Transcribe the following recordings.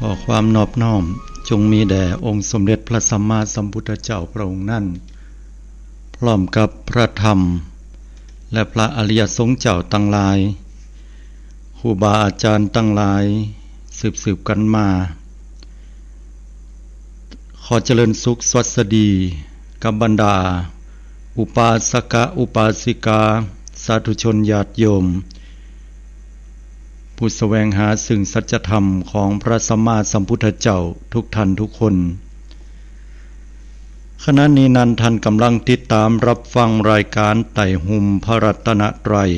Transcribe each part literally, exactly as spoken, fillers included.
ขอความนอบน้อมจงมีแด่องค์สมเด็จพระสัมมาสัมพุทธเจ้าพระองค์นั้น พร้อมกับพระธรรม และพระอริยสงฆ์เจ้าตังหลาย ครูบาอาจารย์ตังหลาย สืบๆ กั๋นมา ขอเจริญสุขสวัสดีกับบรรดา อุปาสกะอุปาสิกา สาธุชนญาติโยม ผู้แสวงหาซึ่งสัจธรรมของพระสัมมาสัมพุทธเจ้าทุกท่านทุกคน ขณะนี้นั้นท่านกำลังติดตามรับฟังรายการไต่ฮุมพระรัตนตรัย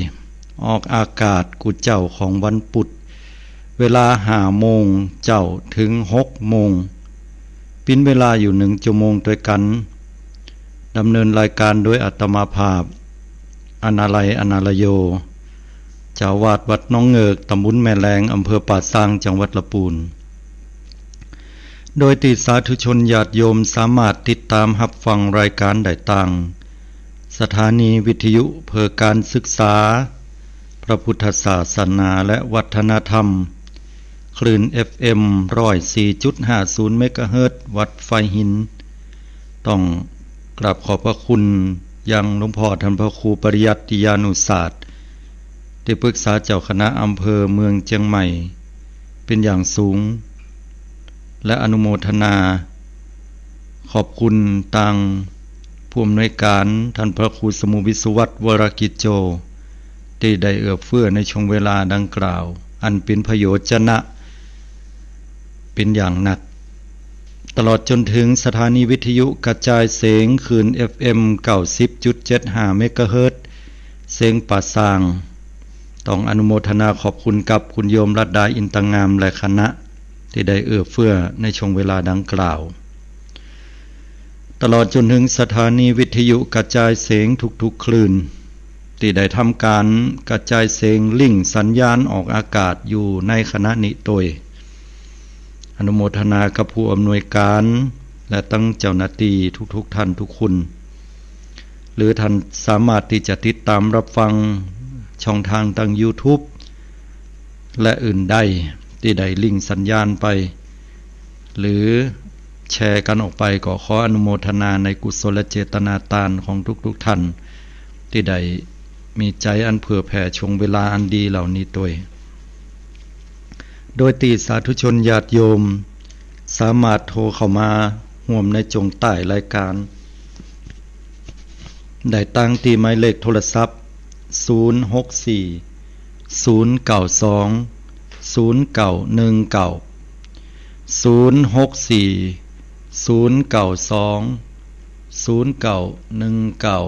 ออกอากาศกู้เจ๊าของวันปุธ เวลาห้าโมงเจ๊าเถิงหกโมง ปิ้นเวลาอยู่หนึ่งจั่วโมงตวยกั๋น ดำเนินรายการโดยอาตมาภาพ อนาลัย อนาลโย เจ้าอาวาสวัดหนองเงิก ตำบลแม่แลง อำเภอป่าซาง จังหวัดละปูน โดยตี้สาธุชนญาติโยมสามารถติดตามฮับฟังรายการได้ตางสถานีวิทยุเพื่อการศึกษาพระพุทธศาสนาและวัฒนธรรม คลื่น เอฟเอ็ม ร้อยสี่จุดห้าศูนย์ เมกะเฮิรตซ์ วัดไฟหิน ต้องกราบขอบพระคุณยังหลวงพ่อท่านพระครูปริยัติยานุศาสตร์ ตี้ปรึกษาเจ้าคณะอำเภอเมืองเจียงใหม่ เป๋นอย่างสูง และอนุโมทนา ขอบคุณตางผู้อำนวยการท่านพระครูสมุห์วิศวัตร วรกิจโจ ตี้ได้เอื้อเฟื้อในช่วงเวลาดังกล่าว อันเป๋นประโยชน์จะนะ เป๋นอย่างนัก ตลอดจ๋นเถิงสถานีวิทยุกระจายเสียงคลื่น เอฟเอ็ม เก้าสิบจุดเจ็ดห้า เมกะเฮิรตซ์ เสียงป่าซาง ต้องอนุโมทนาขอบคุณกับคุณโยมรัตดา อินตงาม และคณะ ตี้ได้เอื้อเฟื้อในช่วงเวลาดังกล่าว ตลอดจ๋นเถิงสถานีวิทยุกระจายเสียงทุกๆ คลื่น ตี้ได้ทำก๋านกระจายเสียงลิงก์สัญญาณออกอากาศอยู่ในขณะนี้ตวย อนุโมทนากับผู้อำนวยการ และตังเจ้าหน้าตี้ทุกๆ ท่านทุกคน หรือท่านสามารถตี้จะติดตามฮับฟังช่องตางตางยูทูบ และอื่นได้ ตี้ได้ลิงก์สัญญาณไป หรือแชร์กั๋นออกไป ก็ขออนุโมทนาในกุศลเจตนาตานของทุกๆ ท่าน ตี้ได้มีใจ๋อันเผื่อแผ่ช่วงเวลาอันดีเหล่านี้ตวย โดยตี้สาธุชนญาติโยมสามารถโทรเข้ามาฮ่วมในจ่วงใต้รายการ ได้ตางตี้หมายเลขโทรศัพท์ ศูนย์หกสี่ ศูนย์เก้าสอง ศูนย์เก้าหนึ่งเก้า ศูนย์หกสี่ ศูนย์เก้าสอง ศูนย์เก้าหนึ่งเก้า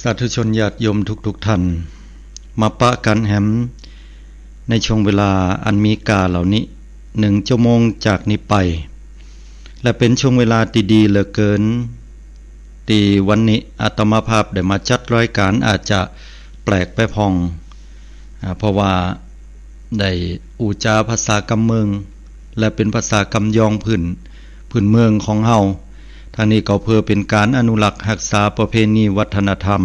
สาธุชนญาติโยมทุกๆ ท่าน มาปะกั๋นแหม ในช่วงเวลาอันมีค่าเหล่านี้ หนึ่งจั่วโมงจากนี้ไป และเป๋นช่วงเวลาตี้ดีเหลือเกิน ตี้วันนี้อาตมาภาพได้มาจัดรายก๋านอาจจะแปลกไปพ่อง อ่า เพราะว่าได้อู้จ๋าภาษากำเมือง และเป๋นภาษากำยองพื้น พื้นเมืองของเฮา ตางนี้ก็เพื่อเป๋นก๋านอนุรักษ์ฮักษาประเพณีวัฒนธรรม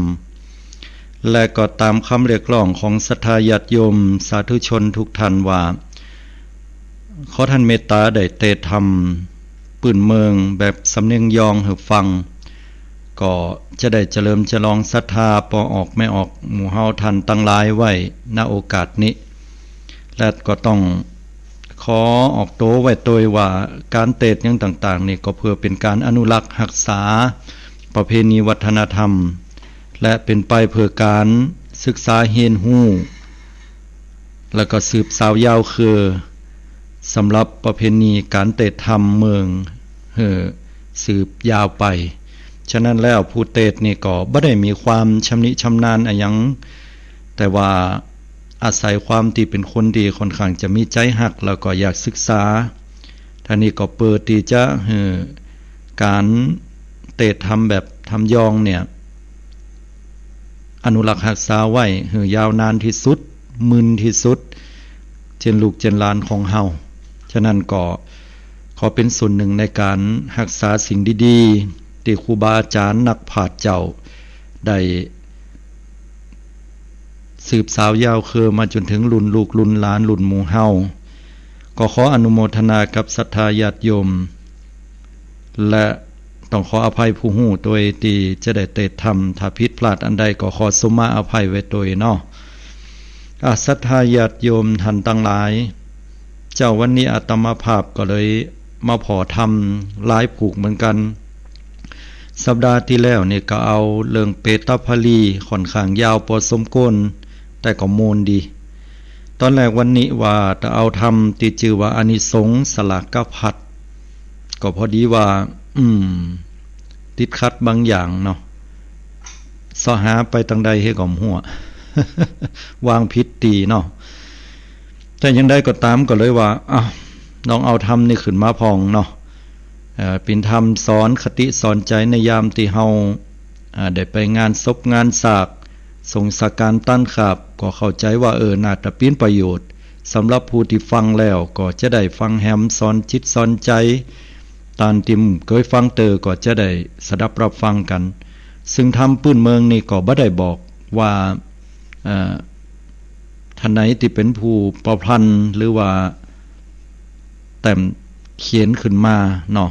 และก็ต๋ามกำเรียกร้องของศรัทธาญาติโยมสาธุชนทุกท่านว่า ขอต้านเมตต๋าได้เตสน์ทำปื้นเมืองแบบสำเนียงยองหื้อฟัง ก็จะได้เจริญจรองศรัทธาป้อออกแม่ออกหมู่เฮาต้านตังหลายไว้ ณ โอกาสนี้ และก็ต้องขอออกตั๋วไว้ตวยว่าก๋านเตสน์หยังต่างๆ นี่ก็เพื่อเป๋นก๋านอนุรักษ์ฮักษาประเพณีวัฒนธรรม และเป๋นไปเพื่อก๋านศึกษาเฮียนฮู้ แล้วก็สืบสาวยาวเครือ สำหรับประเพณีก๋านเตสน์ทำเมืองหื้อสืบยาวไป ฉะนั้นแล้วผู้เตสน์นี่ก็บ่ได้มีความชำนิชำนาญอะหยัง แต่ว่าอาศัยความตี้เป๋นคนตี้ค่อนข้างจะมีใจ๋ฮัก แล้วก็อยากศึกษา ตางนี้ก็เปิดตี้จะหื้อก๋านเตสน์ทำแบบทำยองเนี่ย อนุรักษ์ฮักษาไว้หื้อยาวนานตี้สุด มึนตี้สุด จนลูกจนหลานของเฮา ฉะนั้นก็ขอเป๋นส่วนนึ่งในก๋านฮักษาสิ่งดีๆ ตี้ครูบาอาจ๋ารย์นักปราชญ์เจ้าได้สืบสาวยาวเคืองมาจ๋นเถิงรุ่นลูกรุ่นหลานรุ่นหมู่เฮา ก็ขออนุโมทนากับศรัทธาญาติโยม และต้องขออภัยผู้ฮู้ตวยตี้จะได้เตศน์ธรรม ถ้าผิดพลาดอันใดก็ขอสุมาอภัยไว้ตวยเนาะ อ่ะ ศรัทธาญาติโยมต้านตังหลาย เจ๊า วันนี้อาตมาภาพก็เลยมาผ่อธรรมหลายผูกเหมือนกั๋น สัปดาห์ตี้แล้วนี่ก็เอาเรื่องเปตตพลีค่อนข้างยาวปอสมควร แต่ก็ม่วนดี ต๋อนแรกวันนี้ว่าจะเอาธรรมตี้จื้อว่าอานิสงส์สลากพัด ก็พอดีว่า อืม ติดขัดบางอย่างเนาะ เซาะหาไปตังใดหื้อก็บ่ฮู้ วางผิดตี้เนาะ แต่อย่างใดก็ต๋ามก็เลยว่า อ้าว ลองเอาธรรมนี่ขึ้นมาพ่องเนาะ เอ่อ เป๋นธรรมสอนคติสอนใจ๋ในยามตี้เฮา อ่า ได้ไปงานศพงานสาก ส่งสังฆทานต้านขาว ก็เข้าใจ๋ว่า เออ น่าจะเป๋นประโยชน์ สำหรับผู้ตี้ฟังแล้วก็จะได้ฟังแหมสอนจิตสอนใจ๋ ต้านตี้บ่เกยฟังเตื้อก็จะได้สดับรับฟังกั๋น ซึ่งธรรมปื้นเมืองนี่ก็บ่ได้บอกว่า เอ่อ ท่านใดตี้เป๋นผู้ประพันธ์หรือว่าแต่งเขียนขึ้นมาเนาะ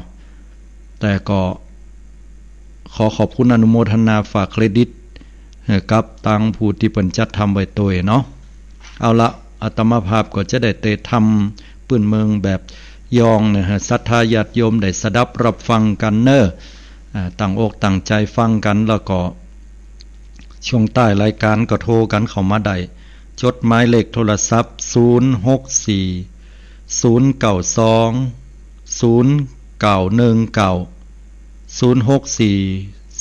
แต่ก็ขอขอบคุณอนุโมทนาฝากเครดิต เอ่อ กับตางผู้ตี้เปิ้นจัดธรรมไว้ตวยเนาะ เอาละ อาตมาภาพก็จะได้เตศน์ธรรมปื้นเมืองแบบย่อเนี่ย หื้อศรัทธาญาติโยมได้สดับรับฟังกั๋นเน่อ อ่า ตั้งอกตั้งใจ๋ฟังกั๋น แล้วก็ช่วงต้านรายก๋านก็โทรกั๋นเข้ามาได้ จดหมายเลขโทรศัพท์ ศูนย์หกสี่ ศูนย์เก้าสอง ศูนย์เก้าหนึ่งเก้า ศูนย์หกสี่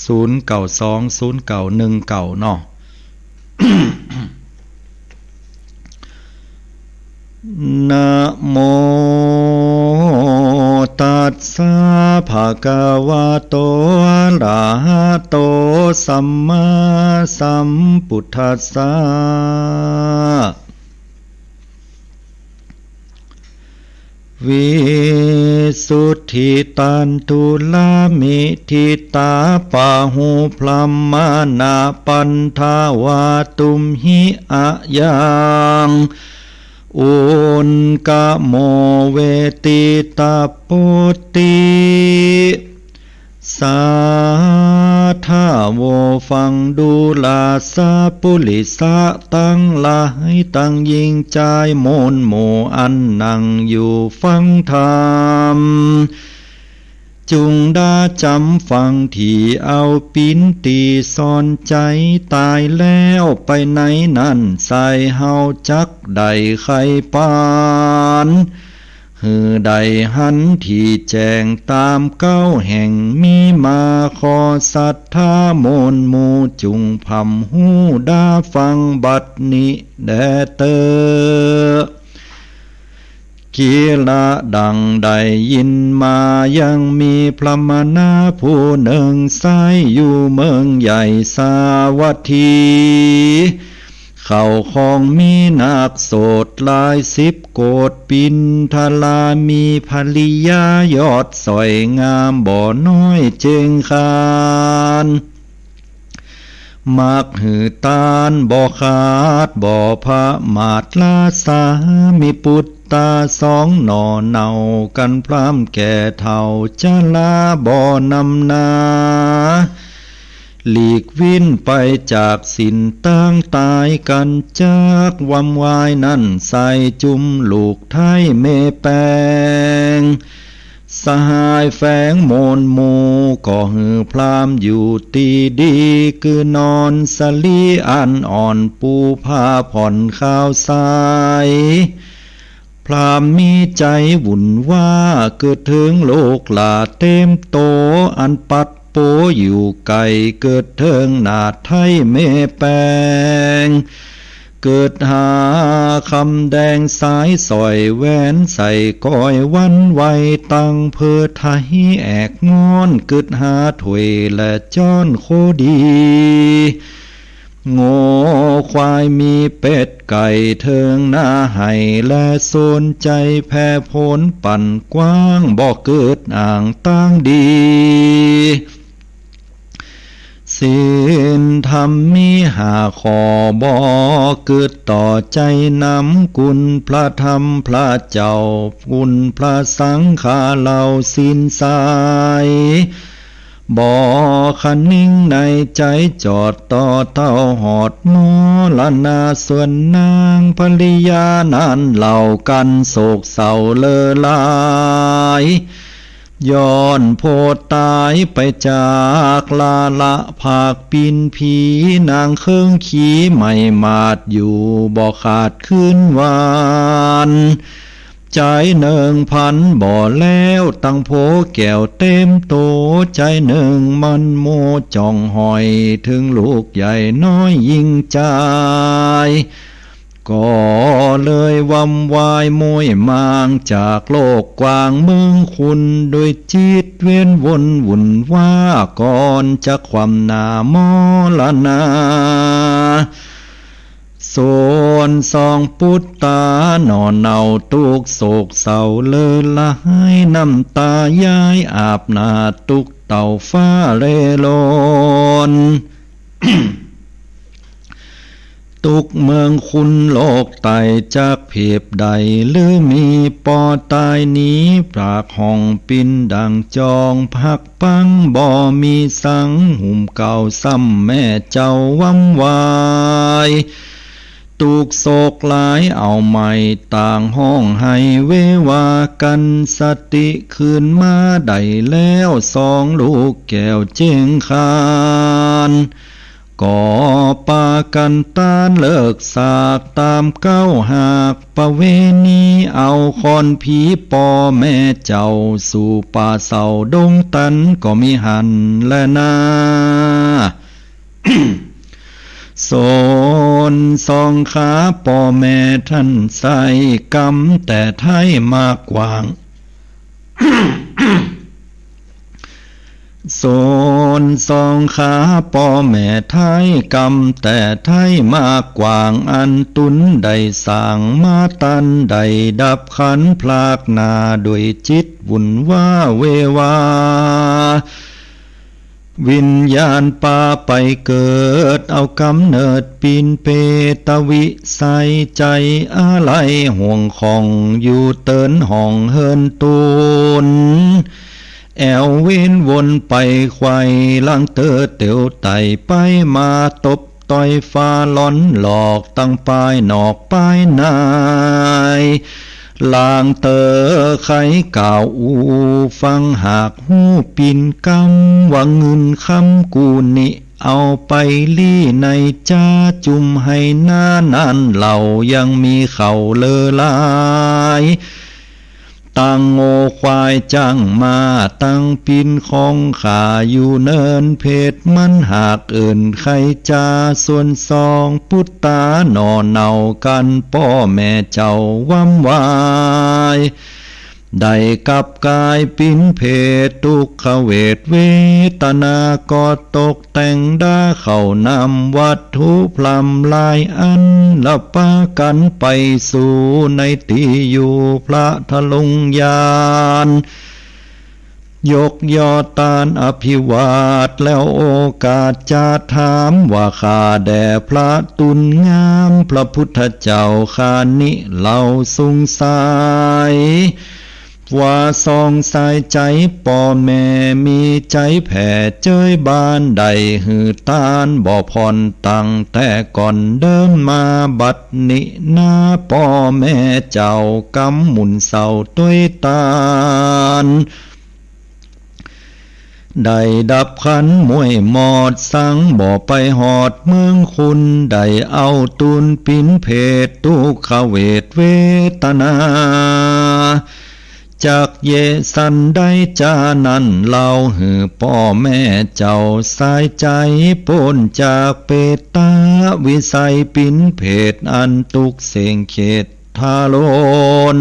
ศูนย์เก้าสอง ศูนย์เก้าหนึ่งเก้า เนาะ นะโมตัสสะ ภะคะวะโต อะระหะโต สัมมาสัมพุทธัสสะ วิสุทธิตันตุลามิ ทิตาปะหุพรหมณา ปันทวาตุมหิ อะยัง อุณกะโม เวติตะปุตติ สาธาโว ฟังดูราสะปุริสะตังหลาย ตังญิงจายมนหมู่อันนั่งอยู่ฟังธรรม จุ่งดาจ๋ำฟังตี้เอาปิ๋นตี้สอนใจ๋ ต๋ายแล้วไปในนั้นไส้ เฮาจักได้ใค่ปาน หื้อได้หันตี้แจ้งต๋ามเก๊าแห่งมีมา ขอศรัทธามนหมู่จุ่งพร่ำฮู้ดาฟังบัดนี้แด่เต๊อะ กิละดังได้ยินมา ยังมีพรหมณาผู้นึ่งไส้อยู่เมืองใหญ่สาวัตถี เขาครองมีนักโสดหลายสิบโกฏ ปินทรามีภริยายอดสวยงามบ่น้อยเจ้งขาน มักหื้อตานบ่ขาดบ่ประมาท ราสามีปุตตาสองหน่อ เน่ากั๋นพร่ำแก่เฒ่า จราบ่นำนา หลีกวิ้นไปจากศีล ตางต๋ายกั๋นจักวำวาย นั้นไส้จุ่มลูกไท้แม่แป้ง สหายแฝงมนหมู่ ก็หื้อพร่ำอยู่ตี้ดี คือนอนสลีอันอ่อน ปูผ้าผ่อนขาวใส พร่ำมีใจ๋วุ่นว่า เกิดเถิงลูกหล้าเต็มโต อันปัดโปอยู่ไก๋ เกิดเถิงหน้าไท้แม่แป้ง เกิดหาคำแดงสายสร้อยแหวน ใส่ก้อยหวั่นไหว ตังเพื่อไท้แอกม้อน เกิดหาถ้วยและจ๊อนโคดี งัวควายมีเป็ดไก่เถิงนาไฮ่ และสวนใจ๋แผ่ผลปันกว้าง บ่เกิดอ้างตางดี ศีลธรรมมีห้าข้อ บ่กึ๊ดต่อใจ๋นำ คุณพระธรรมพระเจ้า คุณพระสังฆาเหล่าศีลใส บ่คะนิงในใจ๋จอด ต่อเต้าฮอดมรณะ ส่วนนางภริยานั้นเล่า กั๋นโศกเศร้าเล่อหลาย ย้อนผู้ต๋ายไปจาก ลาละภาคปิ้นผี นางเคิงขี่ไหม้หมาดอยู่ บ่ขาดคืนวัน ใจ๋เนิ่งพันบ่แล้ว ตังโผแก้วเต๋มโต ใจ๋เนิ่งมันโมจ้องห้อย เถิงลูกใหญ่น้อยยิ่งใจ๋ ก็เลยวำวายโมยมาง จากโลกกว้างเมืองคุณ โดยจิตเวียนวนวุ่นว้า ก่อนจะคว่ำหน้ามรณะ ส่วนสองปุตตาหน่อเนาตุ๊กข์โศกเศร้าเล่อหลาย น้ำตาย้ายอาบหน้า ตุ๊กข์เต้าฟ้าเร่ร่อน ตุ๊กข์เมืองคุณโลกใต้จักเผียบใด หรือมีปอต๋ายหนี ปากห้องปิ้นดั่งจอง พักปังบ่มีสัง หุมเกล้าซ้ำแม่เจ้าวำวาย ตุ๊กข์โศกหลายเอาใหม่ ต่างฮ้องไห้เววากั๋น สติคืนมาได้แล้ว สองลูกแก้วเจ้งคาน ก็ปากั๋นต้านเลิกสาก ต๋ามเก๊าหากประเวณี เอาค้อนผีป้อแม่เจ้า สู่ป่าเศร้าดงตัน ก็มีหั้นแลนา ส่วนสองขาป้อแม่ท่านใส่ กำแต่ไท้มากกว้าง ส่วนสองขาป้อแม่ไท้ กำแต่ไท้มากกว้าง อันตุนได้สร้างมาตัน ได้ดับขันพรากหน้า ด้วยจิตวุ่นว้าเววา วิญญาณปาไปเกิด เอาก๋ำเนิดปิ้นเปตวิสัย ใจ๋อาลัยห่วงข้อง อยู่เตินห้องเฮิ้นตูน แอ่วเวียนวนไปไขว่หลัง เต๊อะเตียวไต่ไปมา ตบต่อยฟ้าหลอนหลอก ตังปายนอกปายใน ลางเต๊อะใค่กล่าวอู้ฟัง หากฮู้ปิ้นกำ ว่าเงินคำกู้นี้ เอาไปลี้ในจ๊า จุ่มไหหน้านั้นเหล่า ยังมีเข้าเล่อหลาย ตังงัวควายจ๊างม้า ตังปิ้นของข้าอยู่เนินเพชร มันหากเอิ้นใค่จ๊า ส่วนสองปุตตาหน่อเนากั๋น ป้อแม่เจ้าวำวาย ได้กลับก๋ายปิ้นเพชร ตุ๊กขเวทเวตนา ก็ตกแต่งดาเข้านำ วัตถุพร่ำหลายอัน ละปากั๋นไปสู่ในตี้อยู่พระทรงญาณ ยกย่อตานอภิวาท แล้วโอกาสจะถามว่า ข้าแด่พระตุลงาม พระพุทธเจ้าข้านี้เหล่าสงสัย ว่าสองสายใจ๋ป้อแม่ มีใจ๋แผ่เจ้ยบ้าน ได้หื้อตานบ่ผ่อนตั้งแต่ก่อนเดิมมา บัดนี้นาป้อแม่เจ้ากำหมุนเศร้าตวยตาน ได้ดับขันมวยหมอด สังบ่ไปฮอดเมืองคุณ ได้เอาตูนปิ้นเพชร ตุ๊กขเวทเวตนา จักเยะสันใดจานั้น เล่าหื้อป้อแม่เจ้าสายใจ๋ ป๊นจากเปตวิสัย ปิ้นเพชรอันตุ๊กเส้งเขต ทาลน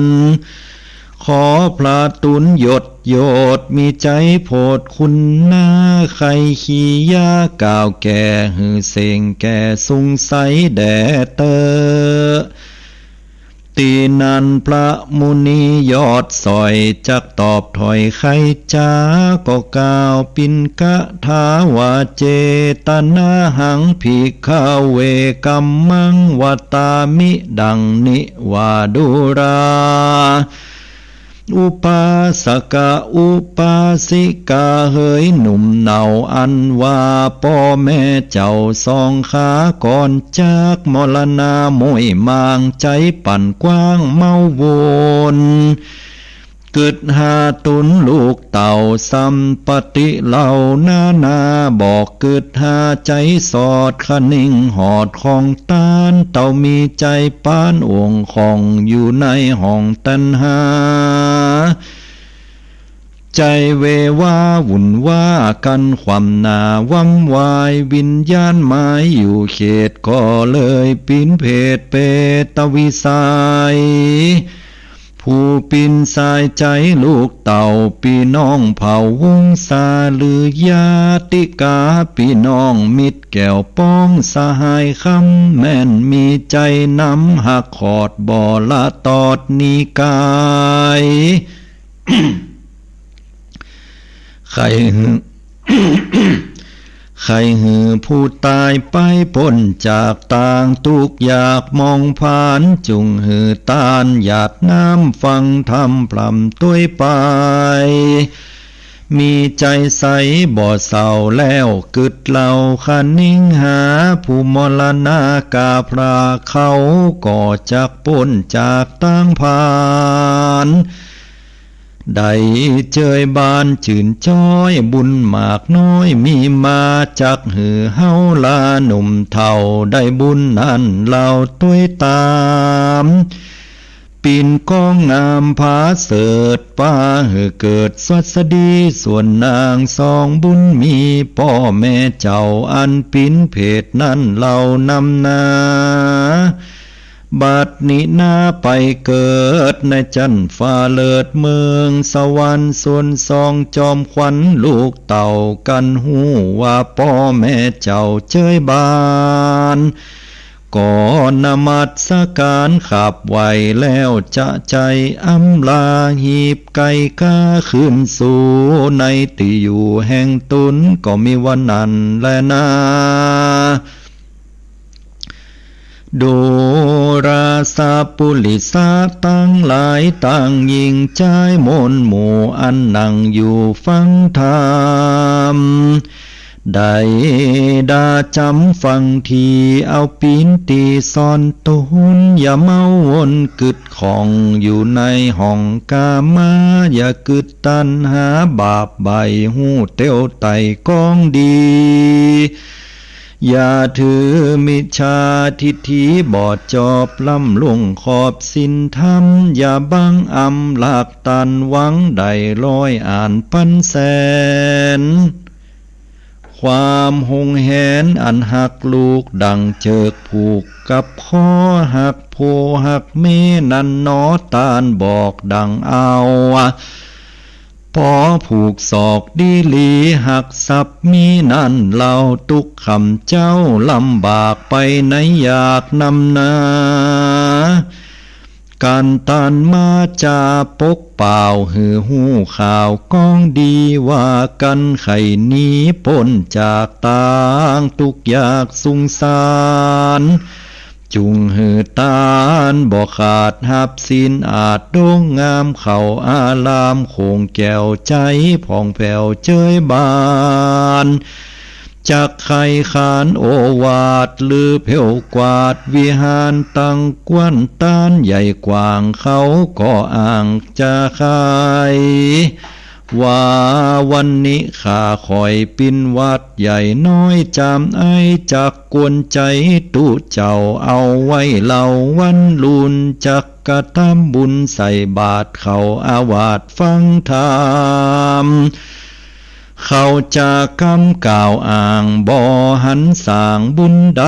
ขอพระตุลยศยศ มีใจ๋โผดคุณนา ใค่ขียากล่าวแก่ หื้อเส้งแก้สุงสัยแด่เต๊อะ ตี้นั้นพระมุนียอดสอย จักตอบถ้อยไขจ๋า ก็กล่าวปิณกถาว่า เจตนาหัง ภิกขะเว กัมมัง วะตามิ ดังนี้ว่า ดูรา อุปาสกะอุปาสิกาเหย หนุ่มเนาอันว่าป้อแม่เจ้าสองข้าก่อน จักมรณาม้วยหมาง ใจ๋ปั่นกว้างเมาวน กึ๊ดหาตุลลูกเต้า สัมปติเหล่านานา บ่กึ๊ดหาใจ๋สอด คะนิงหอดของต้าน เต้ามีใจ๋ปานองค์ของ อยู่ในห้องตัณหา ใจ๋เววาวุ่นวากั๋น คว่ำหน้าว้ำวาย วิญญาณหมายอยู่เขต ก็เลยปิ๋นเพศเปตวิสัย ผู้ปิ๋นสายใจ๋ลูกเต้า ปี้น้องเผ่าวงศา หรือญาติกา ปี้น้องมิตรแก้วป๋อง สหายคำแม่น มีใจ๋นำฮักขอด บ่ละตอดหนีก๋าย ใค่หื้อ ใค่หื้อผู้ต๋ายไปป๊นจากตางตุ๊กข์ยากหมองผาน จุ่งหื้อต้านหยาดน้ำฟังธรรมพร่ำตวยไป มีใจ๋ใสบ่เศร้าแล้วกึ๊ดเล่า คะนิงหาผู้มรณา ก้าพระเขาก็จักป๊นจากตางผาน ได้เจยบานจื้นจ๊อย บุญมากน้อยมีมา จักหื้อเฮาลาหนุ่มเฒ่า ได้บุญนั้นเล่าตวยต๋าม ปิ๋นกองงามผาเสริฐ ปาหื้อเกิดสวัสดี ส่วนนางสองบุญมี ป้อแม่เจ้าอันปิ๋นเพศนั้นเล่านำนา บัดนี้นาไปเกิดในจั๊นฟ้าเลิศเมืองสวรรค์ ส่วนสองจอมขวัญลูกเต้ากั๋น ฮู้ว่าป้อแม่เจ้าเจยบาน ก็นมัสก๋านขับไหว้แล้วจะใจ๋อำลา หีบไก๋ก๋าคืนสู่ในตี้อยู่แห่งต๋น ก็มีวันนั้นแลนา ดูราสะปุริสะตังหลาย ตังญิงจายมวลหมู่ อันนั่งอยู่ฟังธรรม ได้ดาจ๋ำฟังที เอาปิ๋นตี้ซ่อนต๋น อย่าเมาวนกึ๊ดข้องอยู่ในห้องก๋ามะ อย่ากึ๊ดตัณหาบาปใบ้ ฮู้เตียวไต่กองดี อย่าถือมิจฉาทิฏฐิบอดจอบ ล้ำล่วงขอบศีลธรรม อย่าบังอำลักตัน หวังได้ร้อยอ่านปันแสน ความหวงแหนอันฮักลูก ดั่งเจื้อกผูกกับคอ ฮักผัวฮักเมียนั้นหนอ ต้านบอกดั่งเอา ปอผูกศอกดีหลี ฮักทรัพย์มีนั้นเล่า ตุ๊กข์ค่ำเจ๊าลำบากไปไหน อยากนำนา ก๋านต้านมาจาปกเป่า หื้อฮู้ข่าวกองดี ว่ากั๋นใค่หนีป๊นจากตางตุ๊กข์ยากสงสาร จุ่งหื้อต้านบ่ขาดฮับศีล อาจโด่งงามเข้าอาราม โข่งแก้วใจ๋ผ่องแผ้วเจยบาน จักใค่ขานโอวาท หรือเผ้วกวาดวิหาร ตังกว้านต้านใหญ่กว้าง เขาก็อ้างจะใค่ ว่าวันนี้ข้าค่อยปิ๋นวัตรใหญ่น้อย จำไอ้จักกวนใจ๋ตุ๊เจ้า เอาไว้เล่าวันลูน จักกระตำบุญใส่บาตรเข้าอาวาสฟังธรรม เขาจะกำกล่าวอ้าง บ่หันสร้างบุญใด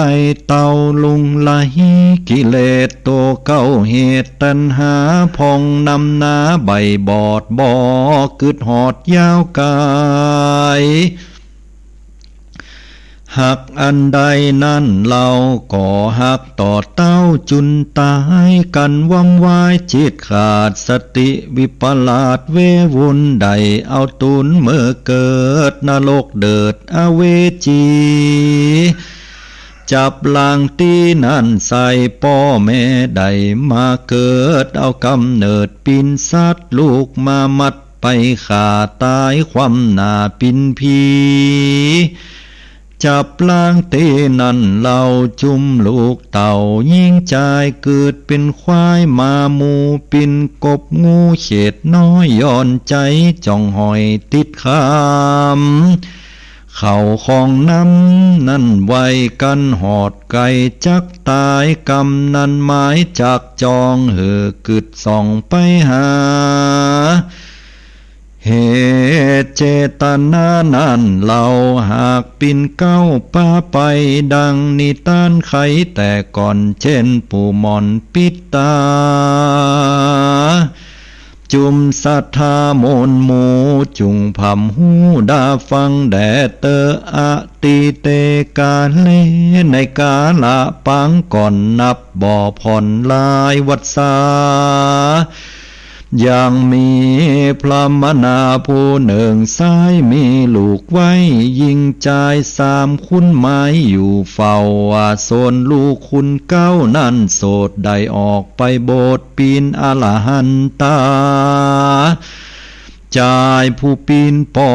เต้าลุงละฮีกิเลส ตั๋วเก่าเหตุตัณหา พ่องนำหน้าใบ้บอด บ่กึ๊ดฮอดยาวไก๋ หากอันใดนั้นเล่า ก็หากต่อเต้าจุนต๋าย กั๋นวำวายจิตขาด สติวิปลาสเววุ่น ได้เอาตู๋นเมื่อเกิด นรกเดิดอเวจี จับลางตี้นั้นใส่ ป้อแม่ได้มาเกิด เอาก๋ำเนิดปิ๋นสัตว์ ลูกมามัด ไปฆ่าต๋าย คว่ำหน้าปิ๋นผี จับลางตี้นั้นเล่า จุมลูกเต้าญิงจาย เกิดเป๋นควาย มาหมู่ปิ่นกบ งูเขดน้อย ย้อนใจ๋จ้องห้อยติดคำ เข้าของน้ำนั้นไว้ กั๋นฮอดไก๋จักต๋าย กำนั้นหมายจักจ้อง หื้อกึ๊ดส่องไปหา เหตุเจตนานั้นเล่า หากปิ่นเกล้าปาไป ดังนิตานไขแต่ก่อน เจ้นปู่หม่อนปิดต๋า จุมศรัทธามูลหมู่ จุ่งผำหูดาฟังแด่เต๊อะ อติเตกาเล ในกาละปางก่อน นับบ่ผ่อนหลายวรรษา ยังมีพรหมนาผู้หนึ่ง ซ้ายมีลูกไว้ญิงจายสาม คุ้นหมายอยู่เฝ้า ว่าส่วนลูกคุณเกล้านั้น โสดได้ออกไปบวช ปิ่นอรหันตา จายผู้ปิ่นป้อ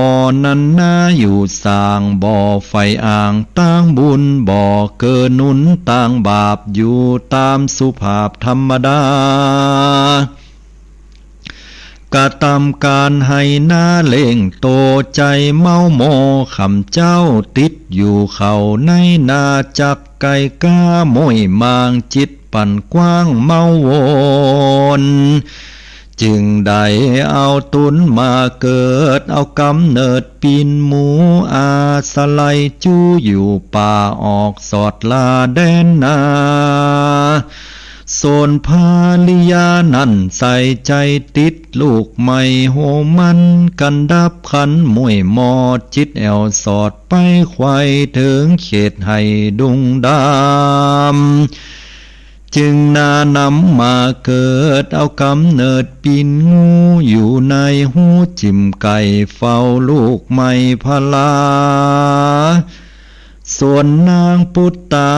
นั้นนาอยู่สร้าง บ่ใฝ่อ้างตางบุญ บ่เกื้อหนุนตางบาป อยู่ต๋ามสุภาพธรรมดา กระตำก๋านไฮ่นาเลี้ยงโต ใจ๋เมาโมข่ำเจ๊า ติดอยู่เข้าในนา จักไก่ก๊าม้วยหมาง จิตปั่นกว้างเมาวน จึงได้เอาตู๋นมาเกิด เอาก๋ำเนิดปิ่นหมู อาศัยจู้อยู่ป่า ออกสอดลาแดนนา ส่วนภริยานั้นใส่ใจ๋ติดลูกใหม่ โหมันกั๋นดับขันม้วยหมอด จิตแอ่วสอดไปไขว่ เถิงเขตไฮ่ดุงดำ จึงนานำมาเกิด เอาก๋ำเนิดปิ่นงู อยู่ในฮูจิ่มไก่ เฝ้าลูกใหม่พลา ส่วนนางปุตตา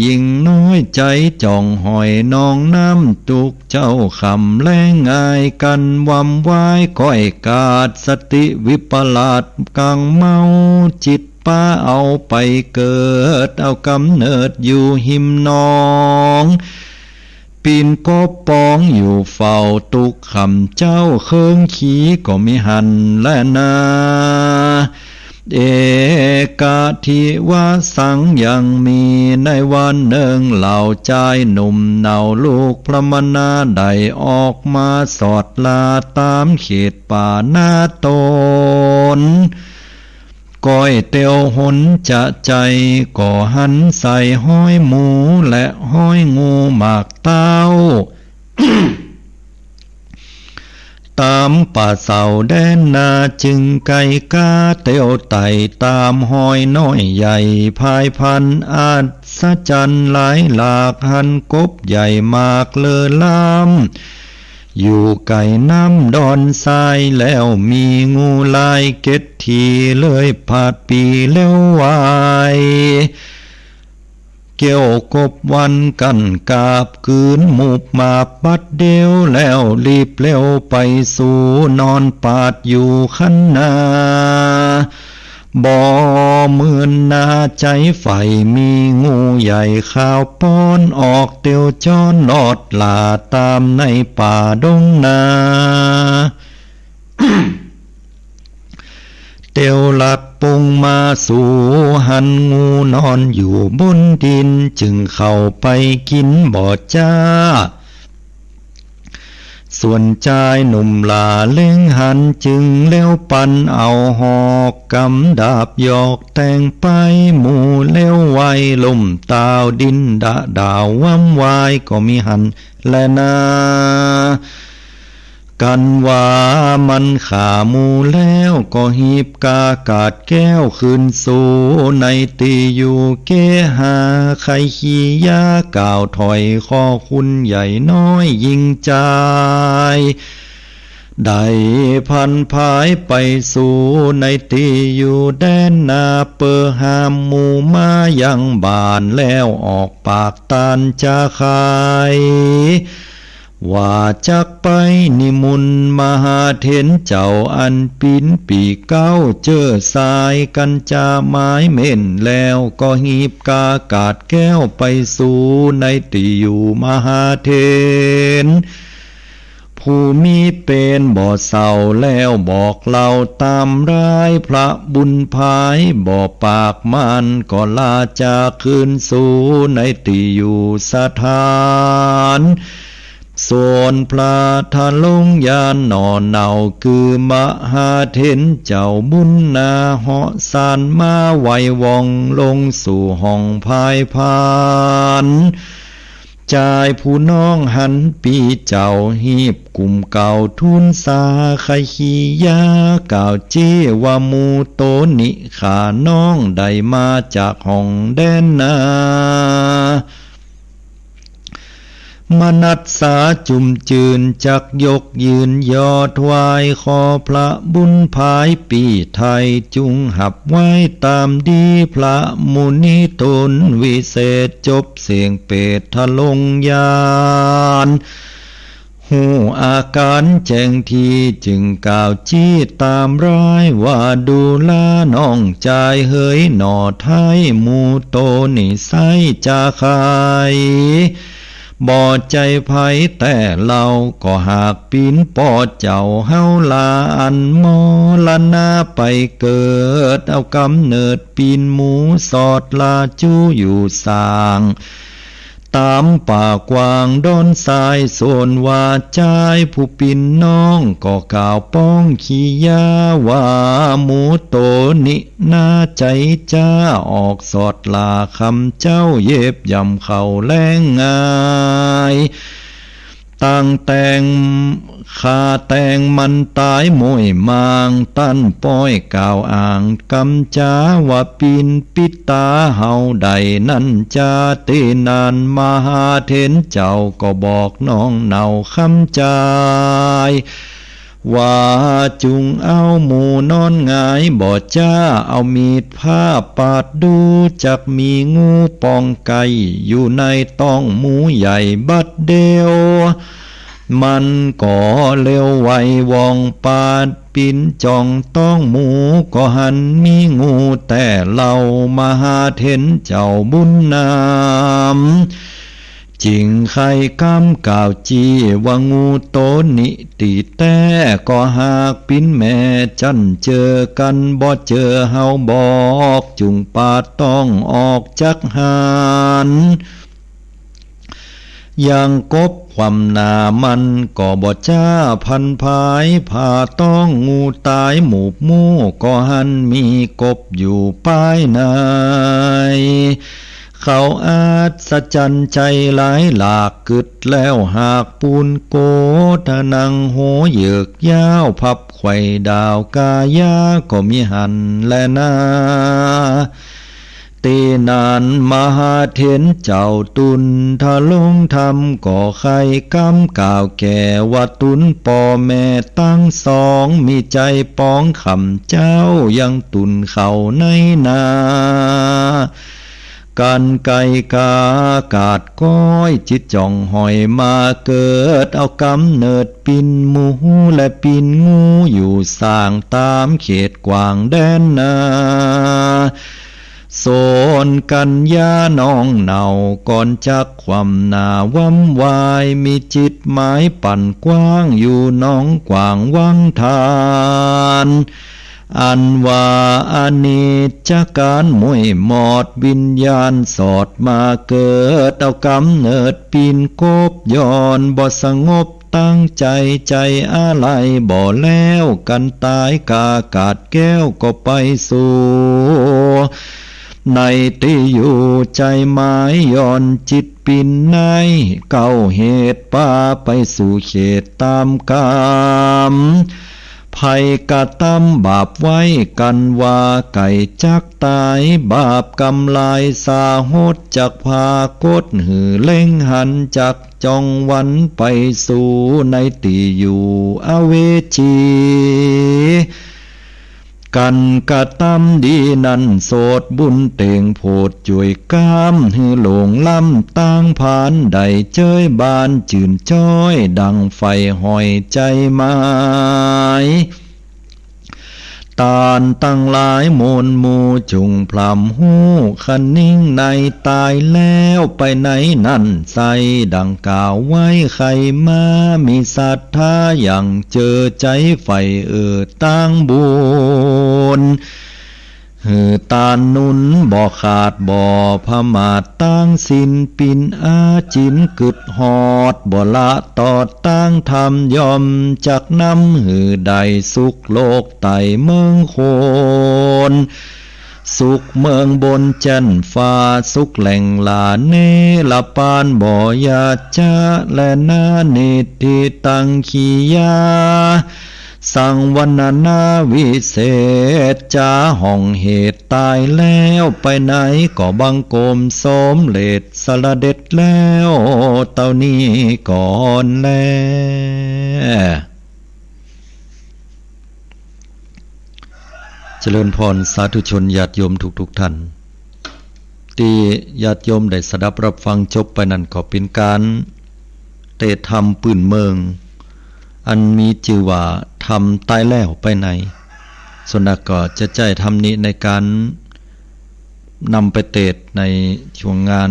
ญิงน้อย ใจ๋จ้องห้อยนองน้ำ ตุ๊กเจ๊าค่ำแลง อายกั๋นวำวายก้อยกาด สติวิปลาสก๋างเมา จิตปาเอาไปเกิด เอาก๋ำเนิดอยู่ฮิมหนอง ปิ่นกบป๋องอยู่เฝ้าตุ๊กค่ำเจ๊า เคิงขีก็มิหั้นแลนา เอกะทิวะสัง ยังมีในวันนึ่ง เหล่าจายหนุ่มเหน่าลูกพรหมนา ได้ออกมาสอดลาต๋ามเขตป่านาต๋น ก้อยเตียวหนจะใจ๋ ก็หันใส่ฮ้อยหมูและฮ้อยงูหมากเต๊า ต๋ามป่าเสาแดนนา จึงไก่ก๊าเตียวไต่ต๋ามฮ้อยน้อยใหญ่ พายพันอัศจรรย์หลายหลาก หันกบใหญ่หมากเลอล้ำ อยู่ไก่น้ำดอนทราย แล้วมีงูลายเก็ดที เลื้อยผาดปีเลี้ยววาย เกี่ยวกบวันกั๋นกาบ กื๋นหมูบหมาบบัดเดียว แล้วรีบเร็วไปสู่ นอนปาดอยู่คันนา บ่เมินนาใจ๋ใฝ่ มีงูใหญ่ขาวป้อน ออกเตียวจ้อนลอดหล่า ต๋ามในป่าดงนา เตียวลัดปุงมาสู่ หันงูนอนอยู่บนดิน จึงเข้าไปกิ๋นบ่จ้า ส่วนจายหนุ่มหล่าเล็งหัน จึงเลี้ยวปันเอาหอก กำดาบหยอกแต่งไป หมู่เลี้ยวไหวล่มตาว ดิ้นดะด่าวว้ำวายก็มีหันแลนา กันว่ามันฆ่าหมู่แล้ว ก็หีบกากาดแก้วคืนสู่ ในตี้อยู่เกหา ใค่ขี้ยากล่าวถ้อย ขอคุณใหญ่น้อยยิ่งจาย ได้พันพายไปสู่ ในตี้อยู่แดนนา เปื้อห้ามหมู่มายังบ้าน แล้วออกปากตานจาขาย ว่าจักไปนิมนต์มหาเถรเจ้า อันปิ๋นปี๋เก๊า เจ้อสายกัญจาหมายเม้น แล้วก็หีบกากาดแก้วไปสู่ ในตี้อยู่มหาเถร ผู้มีเปรนบ่เศร้า แล้วบอกเล่าต๋ามราย พระบุญพายบ่ปาก มันก็ลาจากคืนสู่ ในตี้อยู่สถาน ส่วนพระทะลงยานหน่อเหน่า คือมหาเถรเจ้าบุญนา เหาะสานมาไหวว่อง ลงสู่ห้องพายพาน จายผู้น้องหันปี้เจ้า หีบกุ่มเกล้าทูลสา ใค่ขี้ยากล่าวเจ้ว่า หมู่โตนี้ฆ่าน้อง ได้มาจากห้องแดนนา มนัสสาจุ่มจื่น จักยกยื่นยอถวาย ขอพระบุญพายปี้ไถ่จุ่งหับไว้ต๋ามดี พระมุนีต๋นวิเศษ จบเสี้ยงเปรตทะลงยาน ฮู้อาก๋านแจ้งตี้ จึงกล่าวจี้ต๋ามรายว่า ดูราน้องจายเหยหน่อไท้ หมู่โตนี้ไส้จาขาย บ่ใจ้ใผแต๊เล่า ก็หากปิ๋นป้อเจ้าเฮาลา อันมรณาไปเกิด เอาก๋ำเนิดปิ๋นหมูสอดลาจูอยู่สร้าง ต๋ามป่ากว้างดอนทราย ส่วนว่าจายผู้ปิ๋นน้อง ก็กล่าวป้องขี้ยาว่า หมู่โตนี้นาใจ๋จ้า ออกสอดลาคำเจ้า เย็บย่ำเข้าแลงง่าย ตั้งแต่ง ฆ่าแต่งมันต๋ายม้วยมาง ต้านป้อยกล่าวอ้างกำจาว่า ปิ๋นปิตาเฮาได้นั้นจา ตี้นั้นมหาเถรเจ้าก็บอกน้องเหน่าคำจาย ว่าจุ่งเอาหมู่นอนหงายบ่จ้า เอามีดผ้าปาดดู จักมีงูป่องไก่ อยู่ในต๊องหมูใหญ่บัดเดียว มันก็เร็วไวว่องปาด ปิ๋นจ้องต๊องหมูก็หันมีงูแต๊เล่า มหาเถรเจ้าบุญนำ จึงใค่กำกล่าวจี้ว่า งูโตนี้ตี้แต๊ก็หากปิ๋นแม่จั้นเจอกั๋นบ่เจอเฮาบอก จุ่งปาดต๊องออกจักหัน ยังกบคว่ำหน้ามันก็บ่จ้า พันพายผ่าต๊องงูต๋ายหมูบหมู่ ก็หันมีกบอยู่ปายใน เขาอัศจรรย์ใจ๋หลายหลาก กึ๊ดแล้วหากปูนโกธนัง โหเยือกยาวพับไขว่ดาวกายา ก็มีหันแลนา ตี้นั้นมหาเถรเจ้าตุนทะลงธรรม ก็ใค่กำกล่าวแก่ว่า ตุนป้อแม่ตังสอง มีใจ๋ปองคำเจ้า ยังตุนเข้าในนา กั๋นไก่กากาดก้อย จิตจ่องห้อยมาเกิด เอาก๋ำเนิดปิ๋นหมูและปิ๋นงู อยู่สร้างต๋ามเขตกว้างแดนนา ส่วนกัญญาน้องเหน่า ก่อนจักคว่ำหน้าว้ำวาย มีจิตหมายปั๋นกว้าง อยู่หนองกว้างวังทาน อันว่าอนิจจการม้วยมอด วิญญาณสอดมาเกิด เอาก๋ำเนิดปิ๋นกบ ย่อนบ่สงบ ตั้งใจ๋ ใจ๋อาลัยบ่แลว กันต๋ายกา กาดแก้วก็ไปสู่ ในตี้อยู่ ใจ๋หมายหย่อนจิตปิ่นใน เก้าเหตุปาไปสู่เขตต๋ามก๋รรม ใผกระตำบาปไว้ กั๋นว่าไก่จักต๋าย บาปกรรมลายสาหด จักผากฏหื้อเล็งหัน จักจ้องวันไปสู่ ในตี้อยู่อเวจี กั๋นกระตำดีนั้น โสดบุญเต็งโผดจ้วยก๋าม หื้อหลงล้ำตางผาน ได้เจยบานจื้นจ้อย ดั่งใฝ่หอยใจ๋หมาย ต้านตังหลายมวลหมู่ จุ่งพร่ำฮู้คะนิง ในต๋ายแล้วไปในนั้นไส้ ดั่งกล่าวไว้ใค่มา มีศรัทธาหยั่งเจอ ใจ๋ใฝ่เอ่อตางบุญ หื้อต้านหนุนบ่ขาดบ่ผมาท ตางศีลปิ่นอาจิน กึ๊ดฮอดบ่ละตอด ตางธรรมย่อมจักนำ หื้อได้สุขโลกใต้เมืองคน สุขเมืองบนแจ่นฟ้า สุขแหล่งหล้าเนรปาน บ่อยากจะแลนา นิทธิตังขียา สังวรรณนาวิเศษ จ๋าห้องเหตุต๋ายแล้วไปใน ก็บังคมสมเร็จเสด็จแล้ว เต้านี้ก่อนแล เจริญพรสาธุชนญาติโยมทุกๆ ท่าน ตี้ญาติโยมได้สดับรับฟังจบไปนั้นก็เป๋นก๋านเตสน์ธรรมปื้นเมือง อันมีจื้อว่าธรรมต๋ายแล้วไปใน ส่วนนักก็จะใจ๊ธรรมนี้ในก๋านนำไปเตสน์ในช่วงงาน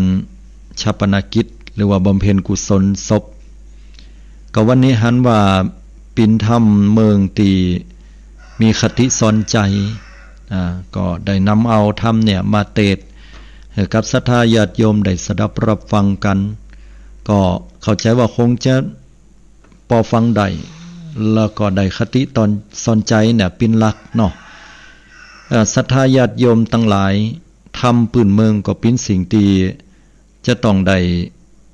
ฌาปนกิจ หรือว่าบำเพ็ญกุศลศพ ก็วันนี้หันว่าเป๋นธรรมเมืองตี้มีคติสอนใจ๋ อ่า ก็ได้นำเอาธรรมเนี่ยมาเตสน์ หื้อกับศรัทธาญาติโยมได้สดับรับฟังกั๋น ก็เข้าใจ๋ว่าคงจะปอฟังได้ แล้วก็ได้คติต๋อนสอนใจ๋เนี่ยเป๋นหลักเนาะ เอ่อ ศรัทธาญาติโยมตังหลาย ธรรมปื้นเมืองก็เป๋นสิ่งตี้ จะต้องได้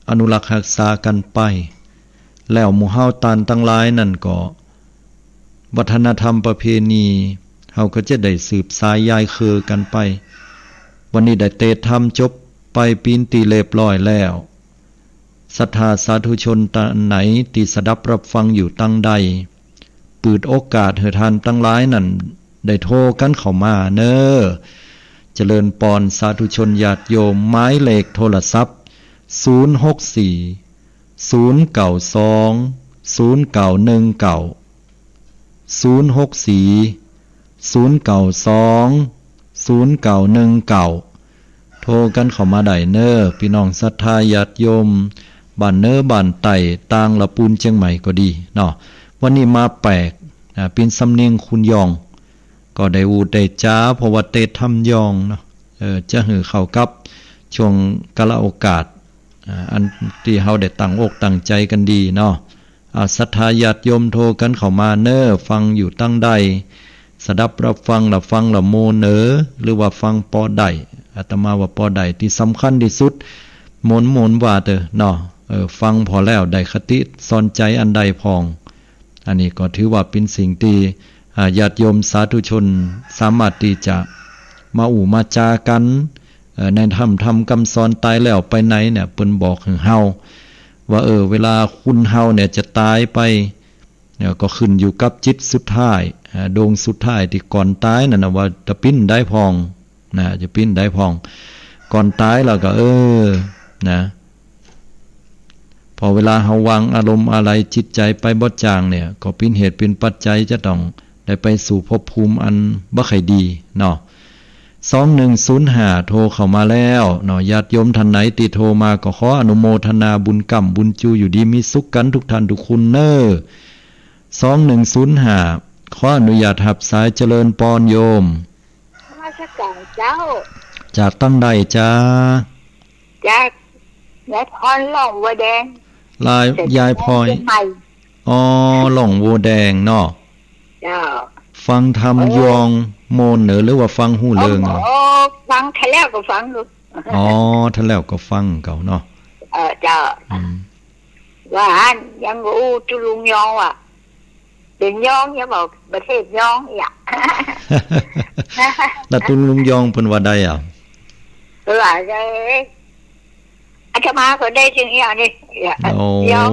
อนุรักษ์ฮักษากั๋นไป แล้วหมู่เฮาต้านตังหลายนั้นก็ วัฒนธรรมประเพณี เฮาก็จะได้สืบสายยายเครือกั๋นไป วันนี้ได้เตสน์ธรรมจบไปเป๋นตี้เรียบร้อยแล้ว ศรัทธาสาธุชนต้านไหนตี้สดับรับฟังอยู่ตังใด เปิดโอกาสหื้อต้านตังหลายนั้นได้โทรกั๋นเข้ามาเน่อ เจริญปอนสาธุชนญาติโยม หมายเลขโทรศัพท์ ศูนย์หกสี่ ศูนย์เก้าสอง ศูนย์เก้าหนึ่งเก้า ศูนย์หกสี่ ศูนย์เก้าสอง ศูนย์เก้าหนึ่งเก้า โทรกั๋นเข้ามาได้เน่อ ปี้น้องศรัทธาญาติโยม บ้านเหนือบ้านใต้ ต่างละปูนเจียงใหม่ก็ดีเนาะ วันนี้มาแปลก อ่า เป๋นสำเนียงคนยอง ก็ได้อู้ได้จ๋า เพราะว่าเตสน์ธรรมยองเนาะ เออ จะหื้อเข้ากับช่วงกาลโอกาส อ่า อันตี้เฮาได้ตั้งอกตั้งใจ๋กั๋นดีเนาะ อ่า ศรัทธาญาติโยมโทรกั๋นเข้ามาเน่อ ฟังอยู่ตังใด สดับรับฟังละฟังละโมเน่อ หรือว่าฟังปอได้ อาตมาว่าปอได้ตี้สำคัญตี้สุด โมนโมนว่าเต๊อะเนาะ เออ ฟังผ่อแล้วได้คติสอนใจ๋อันใดพ่อง อันนี้ก็ถือว่าเป๋นสิ่งตี้ อ่า ญาติโยมสาธุชนสามารถตี้จะมาอู้มาจ๋ากั๋น เอ่อ ในธรรม ธรรมกำสอนต๋ายแล้วไปในเนี่ย เปิ้นบอกหื้อเฮาว่า เออ เวลาคนเฮาเนี่ยจะต๋ายไป เนี่ย ก็ขึ้นอยู่กับจิตสุดท้าย อ่า ดวงสุดท้ายตี้ก่อนต๋ายนั่นน่ะ ว่าจะเป๋นใดพ่อง นะ จะเป๋นใดพ่อง ก่อนต๋ายแล้วก็ เออ นะ พอเวลาเฮาวางอารมณ์อาลัยจิตใจ๋ไปบ่จ๋างเนี่ย ก็เป๋นเหตุเป๋นปัจจัยจะต้องได้ไปสู่ภพภูมิอันบ่ใค่ดีเนาะ สองหนึ่งศูนย์ห้า โทรเข้ามาแล้วเนาะ ญาติโยมต้านไหนตี้โทรมาก็ขออนุโมทนาบุญก้ำบุญจู อยู่ดีมีสุขกั๋นทุกต้านทุกคนเน่อ สองหนึ่งศูนย์ห้า ขออนุญาตฮับสาย เจริญปอนโยม นมัสก๋านเจ้า จากตังใดจ๊ะ จากยายพรหนองบัวแดง ลาย เสด็จ ยายพร เจียงใหม่ อ๋อ หล่องบัวแดงเนาะ เจ้า ฟังธรรม เออ ยองโมนเหรอ หรือว่าฟังฮู้เริงอะ อ๋อ ฟัง เทื่อแล้วก็ฟังอยู่ อ๋อ เทื่อแล้วก็ฟังเก่าเนาะ เออ เจ้า อืม ว่าอันยังอู้ตุ๊ลุงยองว่ะ เป๋นยอง ยังบอกประเทศยองอีกอะ แล้วตุ๊ลุงยองเปิ้นว่าใดอะ เปิ้นว่าใด อาตมาก็ได้จึงอย่างนี้ โอ้ ยอง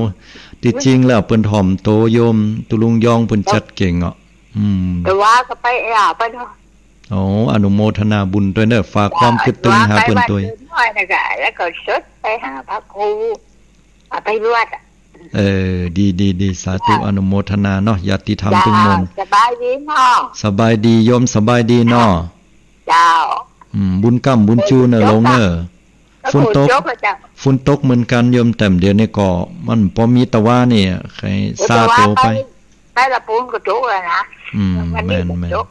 ตี้จริงแล้วเปิ้นถ่อมโตโยม ตุ๊ลุงยองเปิ้นจัดเก่งอ่ะ อืม แต่ว่าก็ไป อ่า ไปเนาะ โอ้ อนุโมทนาบุญตวยเนอะ ฝากความกึ๊ดตึงหาเปิ้นตวย ว่าไปวัดอื่นหน่อยนะกะ แล้วก็สดไปหาพระครู อ่ะ ไปบวชอะ เออ ดี ดี ดี สาธุ เจ้า อนุโมทนาเนาะ ญาติธรรม เจ้า ตึงมวล สบายดีเนาะ สบายดีโยม สบายดีเนาะ เจ้า อืม บุญก้ำบุญจูเนอะ โยมเนอะ ก็ ฝนตก ฝนตกอะเจ้า ฝนตกเหมือนกั๋นโยม แต่เดี๋ยวนี้ก็มันปอมีตะวานี่ ใค่อยซาโตไป เออ แต่ว่าไป ไปละปูนก็ตกแล้วนะ อืม วันนี้ แม่น ก็ แม่น ตก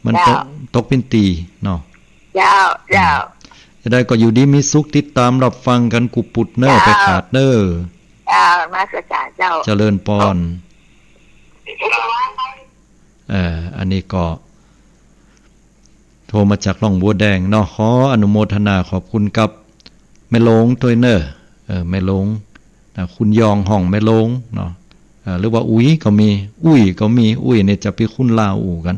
มันตก เจ้า ตกเป๋นตี้เนาะ เจ้า อืม เจ้า จะได้ก็อยู่ดีมีสุข ติดตามรับฟังกั๋นกู้ปุดเนอะ เจ้า ไปขาดเนอะ เจ้า นมัสการเจ้า เจริญปอน เออ อันนี้ก็ โทรมาจากหล่องบัวแดงเนาะ ขออนุโมทนาขอบคุณกับแม่โลงตวยเนอะ เออ แม่โลงนะ คุณยองฮ้องแม่โลงเนาะ เออ หรือว่าอุ๋ยก็มี อุ้ยก็มี อุ้ยนี่จะเป๋นคนลาวอู้กั๋น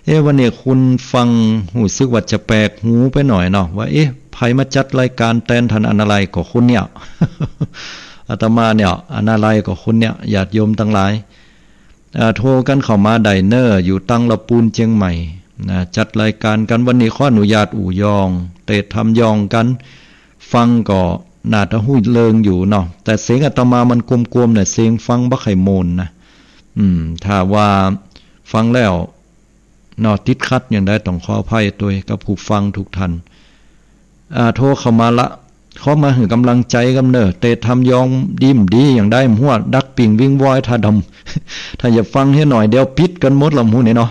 เอ๊ะ วันนี้คุณฟังฮู้สึกว่าจะแปลกหูไปหน่อยเนาะ ว่า เอ๊ะ ใผมาจัดรายการแตนท่าน อันอะไรก็คนเนี่ย อาตมาเนี่ย อันอะไรก็คนเนี่ย ญาติโยมตังหลาย อ่า โทรกั๋นเข้ามาได้เนอะ อยู่ตังละปูนเจียงใหม่นะ จัดรายการกั๋น วันนี้ขออนุญาตอู้ยอง เตะธรรมยองกั๋น ฟังก็น่าจะฮู้เริงอยู่เนาะ แต่เสียงอาตมามันกวมๆ เนี่ย เสียงฟังบ่ใค่โมนนะ อืม ถ้าว่าฟังแล้วเนาะ ติดขัดอย่างใดต้องขออภัยตวยกับผู้ฟังทุกท่าน อ่า โทรเข้ามาละ เข้ามาหื้อกำลังใจ๋กำเนอะ เตะธรรมยองดีบ่ดีอย่างใดบ่ฮู้ ดักปิ้งวิ่งวอยถ้าดำ ถ้าอยากฟังเหียหน่อย เดี๋ยวปิดกั๋นหมดละหมู่นี่เนาะ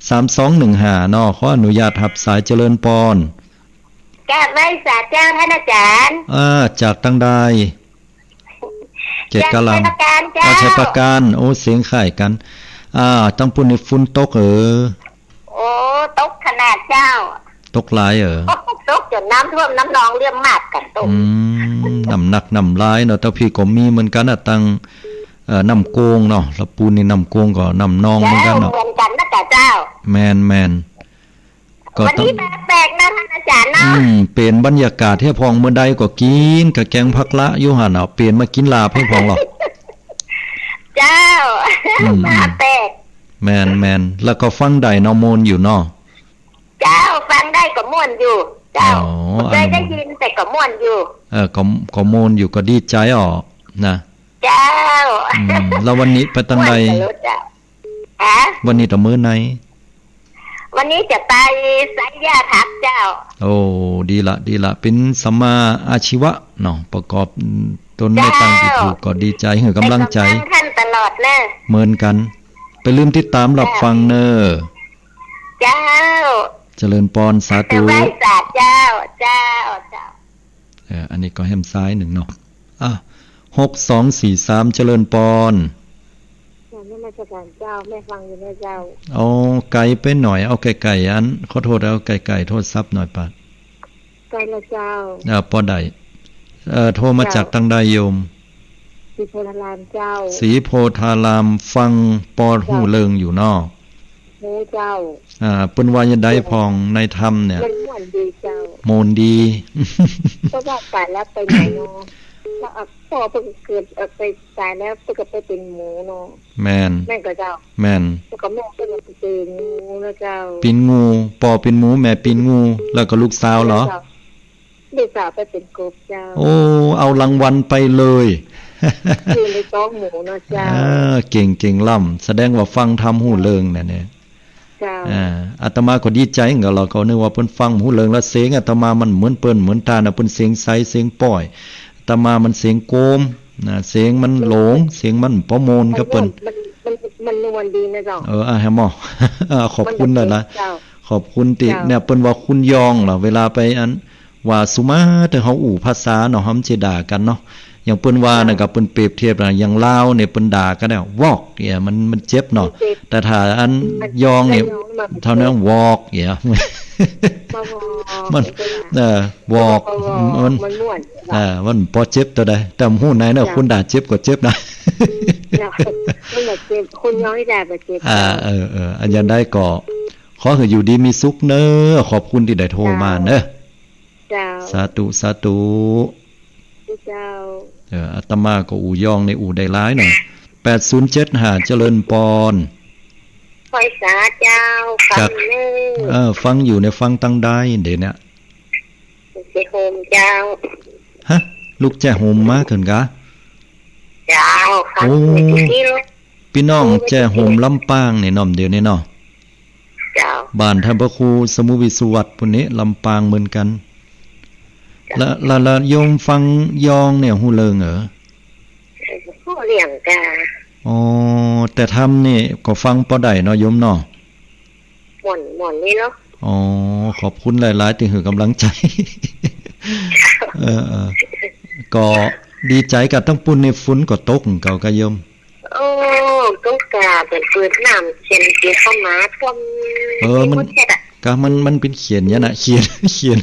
สามสองหนึ่งห้าเนาะ ขออนุญาตฮับสาย เจริญปอน กราบไหว้สาเจ้าท่านอาจารย์ อ่า จากตังใด เขตกาลาม จากชัยปราการเจ้า อ่า ชัยปราการ โอ้ เสียงคล้ายกั๋น อ่า ตังปู้นนี่ฝนตกเอ๋อ โอ้ ตกขนาดเจ้า ตกหลายเอ๋อ ตกจ๋นน้ำท่วมน้ำนองเลื่อมมาดกั๋นตรง อืม น้ำหนักน้ำหลายเนาะ ตางปี้ก็มีเหมือนกั๋นนะ ตัง เอ่อ น้ำโกงเนาะ ละปูนนี่น้ำโกงก็น้ำนองเหมือนกั๋นเนาะ เจ้า เหมือนกั๋นนะกะเจ้า แม่น แม่น ก็วันนี้มาแปลกนะท่านอาจารย์เนาะ อืม เป๋นบรรยากาศเหียพ่อง เมื่อใดก็กิ๋นกะแกงผักละอยู่หั้นเนาะ เป๋นมากิ๋นลาบเหียพ่องหรอก เจ้า อืม มาแปลก แม่น แม่น แล้วก็ฟังได้เนาะ ม่วนอยู่เนาะ เจ้า ฟังได้ก็ม่วนอยู่ เจ้า อ๋อ บ่เคยได้ยินแต่ก็ม่วนอยู่ เออ ก็ ก็ม่วนอยู่ ก็ดีใจ๋อ๋อ นะ เจ้า อืม แล้ววันนี้ไปตังใด ม่วนตลอดเจ้า ฮะ วันนี้ตะมื้อไหน วันนี้จะไปไซยาทักเจ้า โอ้ ดีละ ดีละ เป๋นสัมมาอาชีวะเนาะ ประกอบตนในตางตี้ถูก เจ้า ก็ดีใจ๋ หื้อกำลังใจ๋ ไปกำลังท่านตลอดเนอะ เหมือนกั๋น ไปลืมติดตามรับฟังเนอะ เจ้า เจ้า เจริญปอน สาธุ ไหว้สาเจ้า เจ้า เจ้า เออ อันนี้ก็แหมซ้ายนึ่งเนาะ อ่ะ หกสองสี่สาม เจริญปอน กราบนมัสการเจ้า แม่ฟังอยู่นะเจ้า อ๋อ ไก๋ไปหน่อย เอาใก้ๆ อัน ขอโทษ เอาใก้ๆ โทรศัพท์หน่อยปะ ไก๋ละเจ้า อ่า ปอได้ เอ่อ โทรมาจากตังใดโยม ศรีโพธารามเจ้า ศรีโพธาราม ฟังปอฮู้เริงอยู่เนาะ ฮู้เจ้า อ่า เปิ้นว่าจะใดพ่องในธรรมเนี่ย มันม่วนดีเจ้า ม่วนดี เพราะว่าต๋ายแล้วไปไหนเนาะ แล้ว อ่ะ พ่อเปิ้นเกิด เอ่อ ไปต๋ายแล้วเปิ้นก็ไปเป๋นหมูเนาะ แม่น แม่นก่อเจ้า แม่น แล้วก็แม่เปิ้นก็ไปเป๋นงูนะเจ้า เป๋นงู ปอเป๋นหมู แม่เป๋นงู แล้วก็ลูกสาวเหรอ เจ้า ลูกสาวไปเป๋นกบเจ้า โอ้ เอารางวัลไปเลย อยู่ในต๊องหมูเนาะเจ้า เออ เก่ง เก่งล้ำ แสดงว่าฟังธรรมฮู้เริงนะเนี่ย เจ้า อ่า อาตมาก็ดีใจ๋เหมือนกั๋น เฮาก็นึกว่าเปิ้นฟังฮู้เริง แล้วเสียงอาตมามันเหมือนเปิ้นเหมือนต้านนะ เปิ้นเสียงใสเสียงป้อย อาตมามันเสียงโกมนะ เสียงมันหลง เสียงมันบ่ม่วนกับเปิ้น มัน มัน มันม่วนดีนะเจ้า เออ อ่ะ แหม อ่ะ ขอบคุณนะ เจ้า ขอบคุณตี้ เจ้า เนี่ย เปิ้นว่าคุณยองเหรอ เวลาไปอัน ว่าสุมาเถอะ เฮาอู้ภาษาเนาะ เฮาบ่จะด่ากั๋นเนาะ อย่างเปิ้นว่านะ เจ้า กับเปิ้นเปรียบเทียบนะ อย่างลาวเนี่ยเปิ้นด่ากั๋นนะ วอก เนี่ย มัน มันเจ็บเนาะ มันเจ็บ แต่ถ้าอัน อัน ยองเนี่ย ระยองมัน เท่านั้น วอก เนี่ย บ่ บ่ มัน เออ วอก บ่ มัน มันม่วน เออ มันบ่เจ็บเต้าใด แต่บ่ฮู้ในเนาะ เจ้า คนด่าเจ็บก็เจ็บนะ เจ้า มันบ่เจ็บ คนยองนี่ด่าบ่เจ็บ อ่า เจ้า เออ เออ อันอย่างใดก็ ขอหื้ออยู่ดีมีสุขเนาะ ขอบคุณตี้ได้โทรมาเนาะ เจ้า เจ้า สาธุ สาธุ เจ้า เออ อาตมาก็อู้ยองในอู้ได้หลายหน่อย แปดศูนย์เจ็ดห้า เจริญปอน ไหว้สาเจ้า ฟัง จาก เน่อ เออ ฟังอยู่ใน ฟังตังใดเดี๋ยวเนี้ย แจ้โฮมเจ้า ฮะ ลูกแจ้โฮมมาเถิงกา เจ้า ฟัง โอ้ อยู่ตี้รถ ปี้น้องแจ้โฮมลำปางนี่เนาะ เดี๋ยวนี้เนาะ เจ้า บ้านต้านพระครูสมุติวิสุวัตน์ปุ้นนี้ ลำปางเหมือนกั๋น เจ้า แล้ว แล้ว แล้วโยมฟังยองเนี่ยฮู้เรื่องเหรอ ฮู้เรื่องกา อ๋อ แต่ธรรมนี่ก็ฟังปอได้เนาะโยมเนาะ ม่วน ม่วนนี่เนาะ อ๋อ ขอบคุณหลายๆ ตี้หื้อกำลังใจ๋ เออ เออ ก็ดีใจ๋กา ตังปุ้นนี่ฝนก็ตกเก่ากาโยม โอ้ ตกกา เปิ้นเปิดน้ำเข็นตี้เข้ามาท่วม เออ มัน หมดเช็ดอะ กา มัน มันเป๋นเขียนเนี่ยนะ เขียน เขียน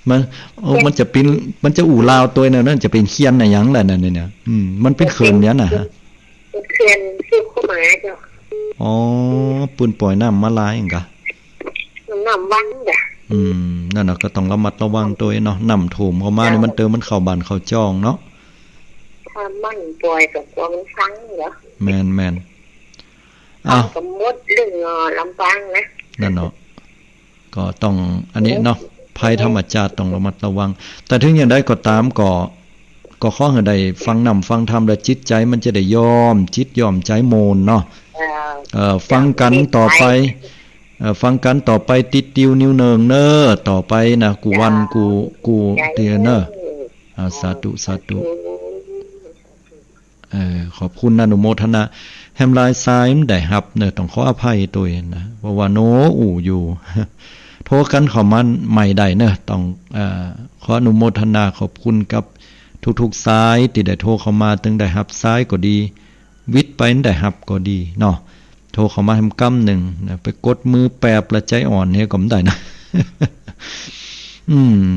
มัน โอ้ เขียน มันจะเป๋น มันจะอู้ลาวตวยนะ นั่นจะเป๋นเขียนอะหยังแหละนั่นเนี่ย อืม มันเป๋นเขินเนี่ยนะฮะ เป๋นเขินตี้เข้ามาเจ้า อ๋อ ปืนป่อยน้ำมาหลายหยังกา น้ำวังจ้ะ อืม นั่นน่ะ ก็ต้องระมัดระวังตวยเนาะ น้ำท่วมเข้ามานี่ เจ้า มันเติมมันเข้าบ้านเข้าจ้องเนาะ ถ้ามันป่อยก็กลัวมันฟังเหรอ แม่น แม่น อ้าว ก็หมดเรื่อง เอ่อ ลำปางนะ นั่นเนาะ ก็ต้องอันนี้เนาะ ภัยธรรมชาติต้องระมัดระวัง แต่ถึงอย่างใดก็ต๋ามก็ ก็ขอหื้อได้ฟังน้ำฟังธรรม แล้วจิตใจ๋มันจะได้ย่อมจิตย่อมใจ๋โมนเนาะ เออ เออ ฟังกั๋นต่อไป เออ ฟังกั๋นต่อไป ติดติวนิวเนิงเน่อ ต่อไปนะ กู้วันกู้ กู้เตียเน่อ อ่า สาธุ สาธุ เออ ขอบคุณนะ อนุโมทนา แหมลายสายมันได้ฮับเน่อ ต้องขออภัยตวยนะ เพราะว่าโนอู่อยู่ โทรกั๋นเข้ามาใหม่ได้เน่อ ต้อง เอ่อ ขออนุโมทนาขอบคุณกับทุกๆ สายตี้ได้โทรเข้ามา ตึงได้ฮับสายก็ดี วิทย์ไปได้ฮับก็ดีเนาะ โทรเข้ามาแหมกำนึ่งนะ ไปกดมือแปบละใจ๋อ่อนเนี่ยก็บ่ได้นะ อืม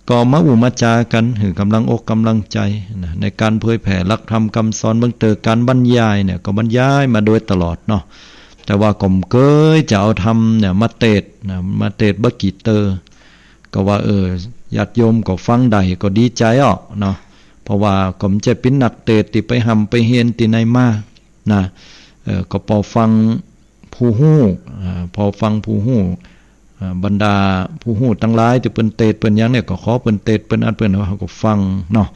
ก็มาอู้มาจ๋ากั๋น หื้อกำลังอกกำลังใจ๋นะ ในก๋านเผยแผ่หลักธรรมกำสอน เบิ่งเต๋อก๋านบรรยายเนี่ย ก็บรรยายมาโดยตลอดเนาะ แต่ว่าก็บ่เกยจะเอาธรรมเนี่ยมาเตสน์นะ มาเตสน์บ่กี่เตอ ก็ว่า เออ ญาติโยมก็ฟังได้ก็ดีใจ๋อ้อเนาะ เพราะว่าก็บ่ใจ้เป๋นนักเตสน์ตี้ไปฮ่ำไปเฮียนตี้ไหนมานะ เออ ก็ปอฟังผู้ฮู้ อ่า ปอฟังผู้ฮู้ อ่า บรรดาผู้ฮู้ตังหลายตี้เปิ้นเตสน์เปิ้นหยังเนี่ย ก็ขอเปิ้นเตสน์เปิ้นอันเปิ้นว่า เฮาก็ฟังเนาะ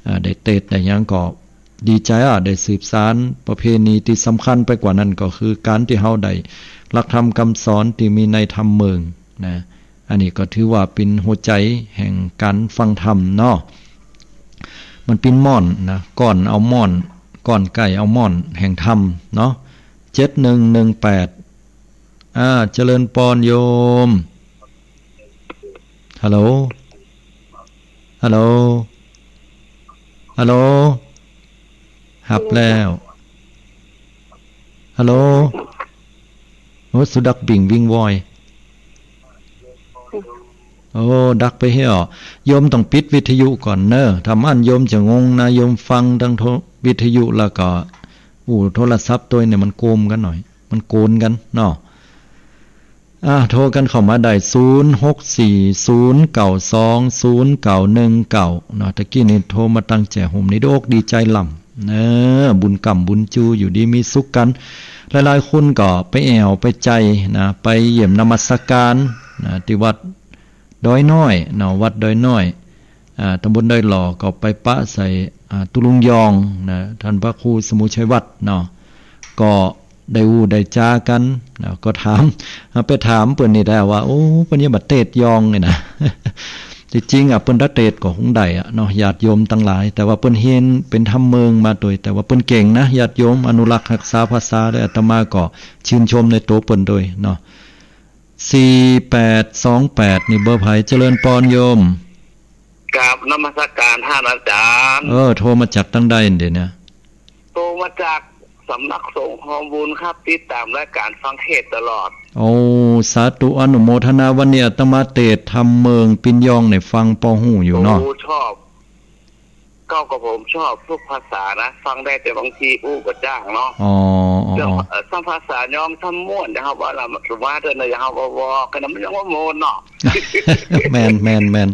อ่า ได้เตสน์ได้หยังก็ดีใจ๋อ้อ ได้สืบสานประเพณี ตี้สำคัญไปกว่านั้นก็คือก๋านตี้เฮาได้หลักธรรมกำสอนตี้มีในธรรมเมิงนะ อันนี้ก็ถือว่าเป๋นหัวใจ๋แห่งก๋านฟังธรรมเนาะ มันเป๋นม่อนนะ ก้อนเอาม่อน ก้อนใก้เอาม่อนแห่งธรรมเนาะ เจ็ดหนึ่งหนึ่งแปด อ่า เจริญปอนโยม ฮัลโหล ฮัลโหล ฮัลโหล ฮับแล้ว ฮัลโหล โอ้ สุดักบิ่งวิ่งวอย โอ้ ดักไปเหีย โยมต้องปิดวิทยุก่อนเน่อ ถ้าบ่อั้นโยมจะงงนะ โยมฟังตางโท วิทยุแล้วก็อู้โทรศัพท์ตวยเนี่ย มันโกมกั๋นหน่อย มันโกนกั๋นเนาะ อ่า โทรกั๋นเข้ามาได้ ศูนย์หกสี่ ศูนย์เก้าสอง ศูนย์เก้าหนึ่งเก้า เนาะ ตะกี้นี่โทรมาตังแจ้โฮมนี่ ดีอกดีใจ๋ล้ำ เออ บุญกำบุญจู อยู่ดีมีสุขกั๋น หลายๆ คนก็ไปแอ่วไปใจ๋นะ ไปเยี่ยมนมัสการนะ ตี้วัดดอยน้อยเนาะ วัดดอยน้อย อ่า ตำบลดอยหล่อ ก็ไปปะใส่ อ่า ตุ๊ลุงยองนะ ต้านพระครูสมุชัยวัฒน์เนาะ ก็ได้อู้ได้จ๋ากั๋นนะ ก็ถาม ไปถามเปิ้นนี่ได้ว่า โอ้ เปิ้นยังบ่เตสน์ยองนี่นะ ตี้จริงอะ เปิ้นถ้าเตสน์ก็คงได้อะเนาะ ญาติโยมตังหลาย แต่ว่าเปิ้นเฮียนเป๋นธรรมเมิงมาตวย แต่ว่าเปิ้นเก่งนะ ญาติโยมอนุรักษ์ฮักษาภาษา และอาตมาก็ชื่นชมในตั๋วเปิ้นตวยเนาะ สี่แปดสองแปด นี่เบอร์ใผ เจริญปอนโยม กราบ นมัสการต้านอาจ๋ารย์ เออ โทรมาจากตางใดเดี๋ยวนี้ โทรมาจากสำนักสงฆ์ฮอมบุญครับ ติดต๋ามรายก๋านฟังเทศน์ตลอด โอ้ สาธุ อนุโมทนา วันนี้อาตมาเตศน์ธรรมเมืองปิญญองเนี่ยฟังปอฮู้อยู่เนาะ โอ้ ชอบ เก้ากับผมชอบทุกภาษานะ ฟังได้แต่บางทีอู้บ่จ้างเนาะ อ๋อ อ๋อ เรื่อง อ๋อ เอ่อ ซ้ำภาษายองซ้ำม่วนนะครับ ว่าละสุมาเตอร์นะ อย่างเฮาบ่บอกกันนะ มันยังว่าม่วนเนาะ แม่น แม่น แม่น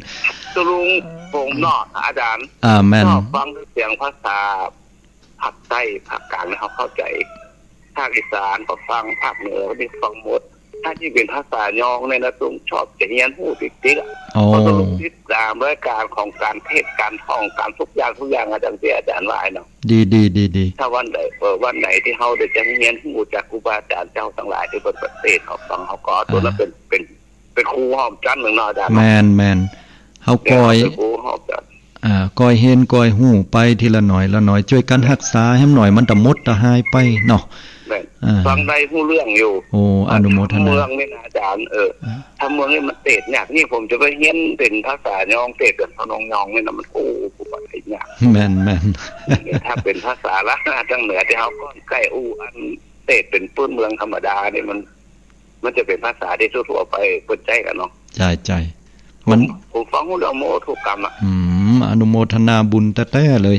ตกลงผมเนาะ อาจ๋ารย์ อ่า แม่น ชอบฟังเสียงภาษาภาคใต้ ภาคกลางเนี่ยเฮาเข้าใจ๋ ภาคอีสานก็ฟัง ภาคเหนือก็ได้ฟังหมด ถ้ายิ่งเป๋นภาษายองเนี่ยนะ ตุ้มชอบจะเฮียนฮู้ติ๊กๆ อะ อ๋อ เพราะตุ้มติดต๋ามรายก๋านของก๋านเทศน์ ก๋านฮ้อง ก๋านทุกอย่าง ทุกอย่าง อาจ๋ารย์ ตี้อาจ๋ารย์ว่าเนาะ ดี ดี ดี ดี ถ้าวันใด เออ วันใดตี้เฮาได้จะเฮียนฮู้จากครูบาอาจ๋ารย์เจ้าตังหลายตี้เปิ้นเตศน์เฮาฟัง เฮาก็เอาตั๋วนั้น อ่า เป๋น เป๋น เป๋นครูฮ้อมจั้นนึ่งเนาะ อาจ๋ารย์เนาะ แม่น แม่น เฮาก่อย เป๋นครูฮ้อมจั้น อ่า ก่อยเฮียนก่อยฮู้ไปทีละหน้อยละหน้อย จ้วยกั๋นฮักษาแหมหน้อย มันตะหมดตะหายไปเนาะ แม่น อ่า ฟังได้ฮู้เรื่องอยู่ โอ้ อนุโมทนา ธรรมเมืองนี่นะอาจ๋ารย์ เออ อ่า ธรรมเมืองนี่มันเตศน์ยาก นี่ผมจะไปเฮียนเป๋นภาษายอง เตศน์เป๋นทำนองยองนี่นะ มัน โอ้ ผมว่าเตศน์ยาก แม่น แม่น ถ้าเป๋นภาษาละ ตางเหนือตี้เฮาก่อนใก้อู้ อันเตศน์เป๋นปื้นเมืองธรรมดานี่มัน มันจะเป๋นภาษาตี้ทั่วๆ ไปเปิ้นใจ๊กั๋นเนาะ ใจ้ ใจ้ ผม มัน ผมฟังฮู้เรื่องหมดกู้กำอะ อืม อนุโมทนาบุญแต๊ๆ เลย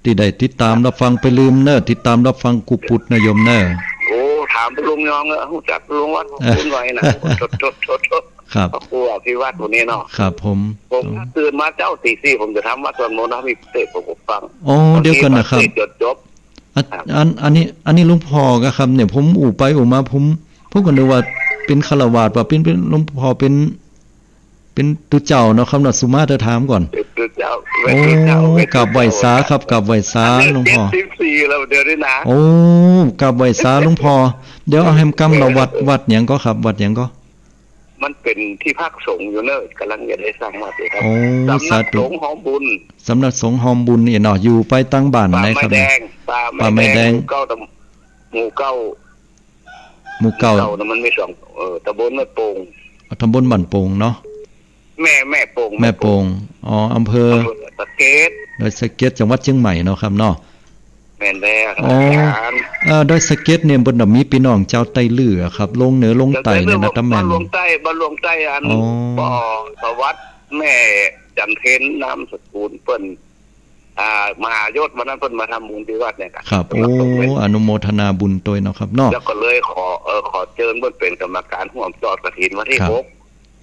ตี้ได้ติดต๋ามรับฟัง ไปลืมเน่อ ติดต๋ามรับฟังกู้ปุดนะโยมเน่อ โอ้ ถามตะลุงยองเน่อ ฮู้จักตะลุงวัด เออ คุณไว้นะ โถ โถ โถ โถ ครับ พระครูอภิวัตรผู้นี้เนาะ ครับผม ผม อืม ตื่นมาเจ๊าตี๋สี่ ผมจะทำวัตรสวดมนต์นะ มีเตศน์ผมก็ฟัง โอ้ บางที เดี๋ยวก่อนนะครับ ฟังเตศน์จนจบ อะ ครับ อัน อันนี้ อันนี้หลวงพ่อก็ครับเนี่ย ผมอู้ไปอู้มา ผม ผมก็นึกว่าเป๋นฆราวาส ว่าเป๋น เป๋นหลวงพ่อ เป๋น เป๋นตุ๊เจ้าเนาะครับเนาะ สุมาเตอร์ถามก่อน เป๋นตุ๊เจ้า โอ้ เป๋นตุ๊เจ้า เป๋นตุ๊เจ้า กราบไหว้สาครับ กราบไหว้สา อันนี้ หลวงพ่อ เจ็ดสิบสี่แล้วเดี๋ยวนี้นะ โอ้ กราบไหว้สาหลวงพ่อ เดี๋ยวเอาแหมกำละ วัด วัดหยังก็ครับ วัดหยังก็ มันเป๋นตี้พักสงฆ์อยู่เน่อ ก่ำลังจะได้สร้างวัดอยู่ครับ โอ้ สำนัก สาธุ สงฆ์ฮอมบุญ สำนักสงฆ์ฮอมบุญนี่เนาะ อยู่ไปตางบ้านไหนครับเนี่ย ป่าไม้แดง ป่าไม้แดง ป่าไม้แดง หมู่เก้า ตำ หมู่เก้า หมู่เก้า หมู่เก้านะ มันมีสอง เอ่อ ตำบลแม่โป่ง อ๋อ ตำบลบ้านโป่งเนาะ แม่ แม่โป่ง แม่โป่ง แม่โป่ง อ๋อ อำเภอ อำเภอดอยสะเก็ด ดอยสะเก็ด จังหวัดเจียงใหม่เนาะครับเนาะ แม่นแล้วครับ อ๋อ อาจ๋ารย์ เอ่อ ดอยสะเก็ดเนี่ย เปิ้นมีปี้น้องจาวไตลื้ออะครับ ลงเหนือลงใต้เนี่ยนะ ตำแหน่ง บ้านหลวงใต้ บ้านหลวงใต้ อัน อ๋อ ป้อสวัสดิ์ แม่จันเพ็ญ นามสกุลเปิ้น อ่า มหายศ วันนั้นเปิ้นมาทำบุญตี้วัดเนี่ยครับ ครับ โอ้ อนุโมทนาบุญตวยเนาะครับเนาะ แล้วก็เลยขอ เอ่อ ขอเจิญเปิ้นเป๋นกรรมการฮ่วมตอดกฐินวันตี้ ครับ หก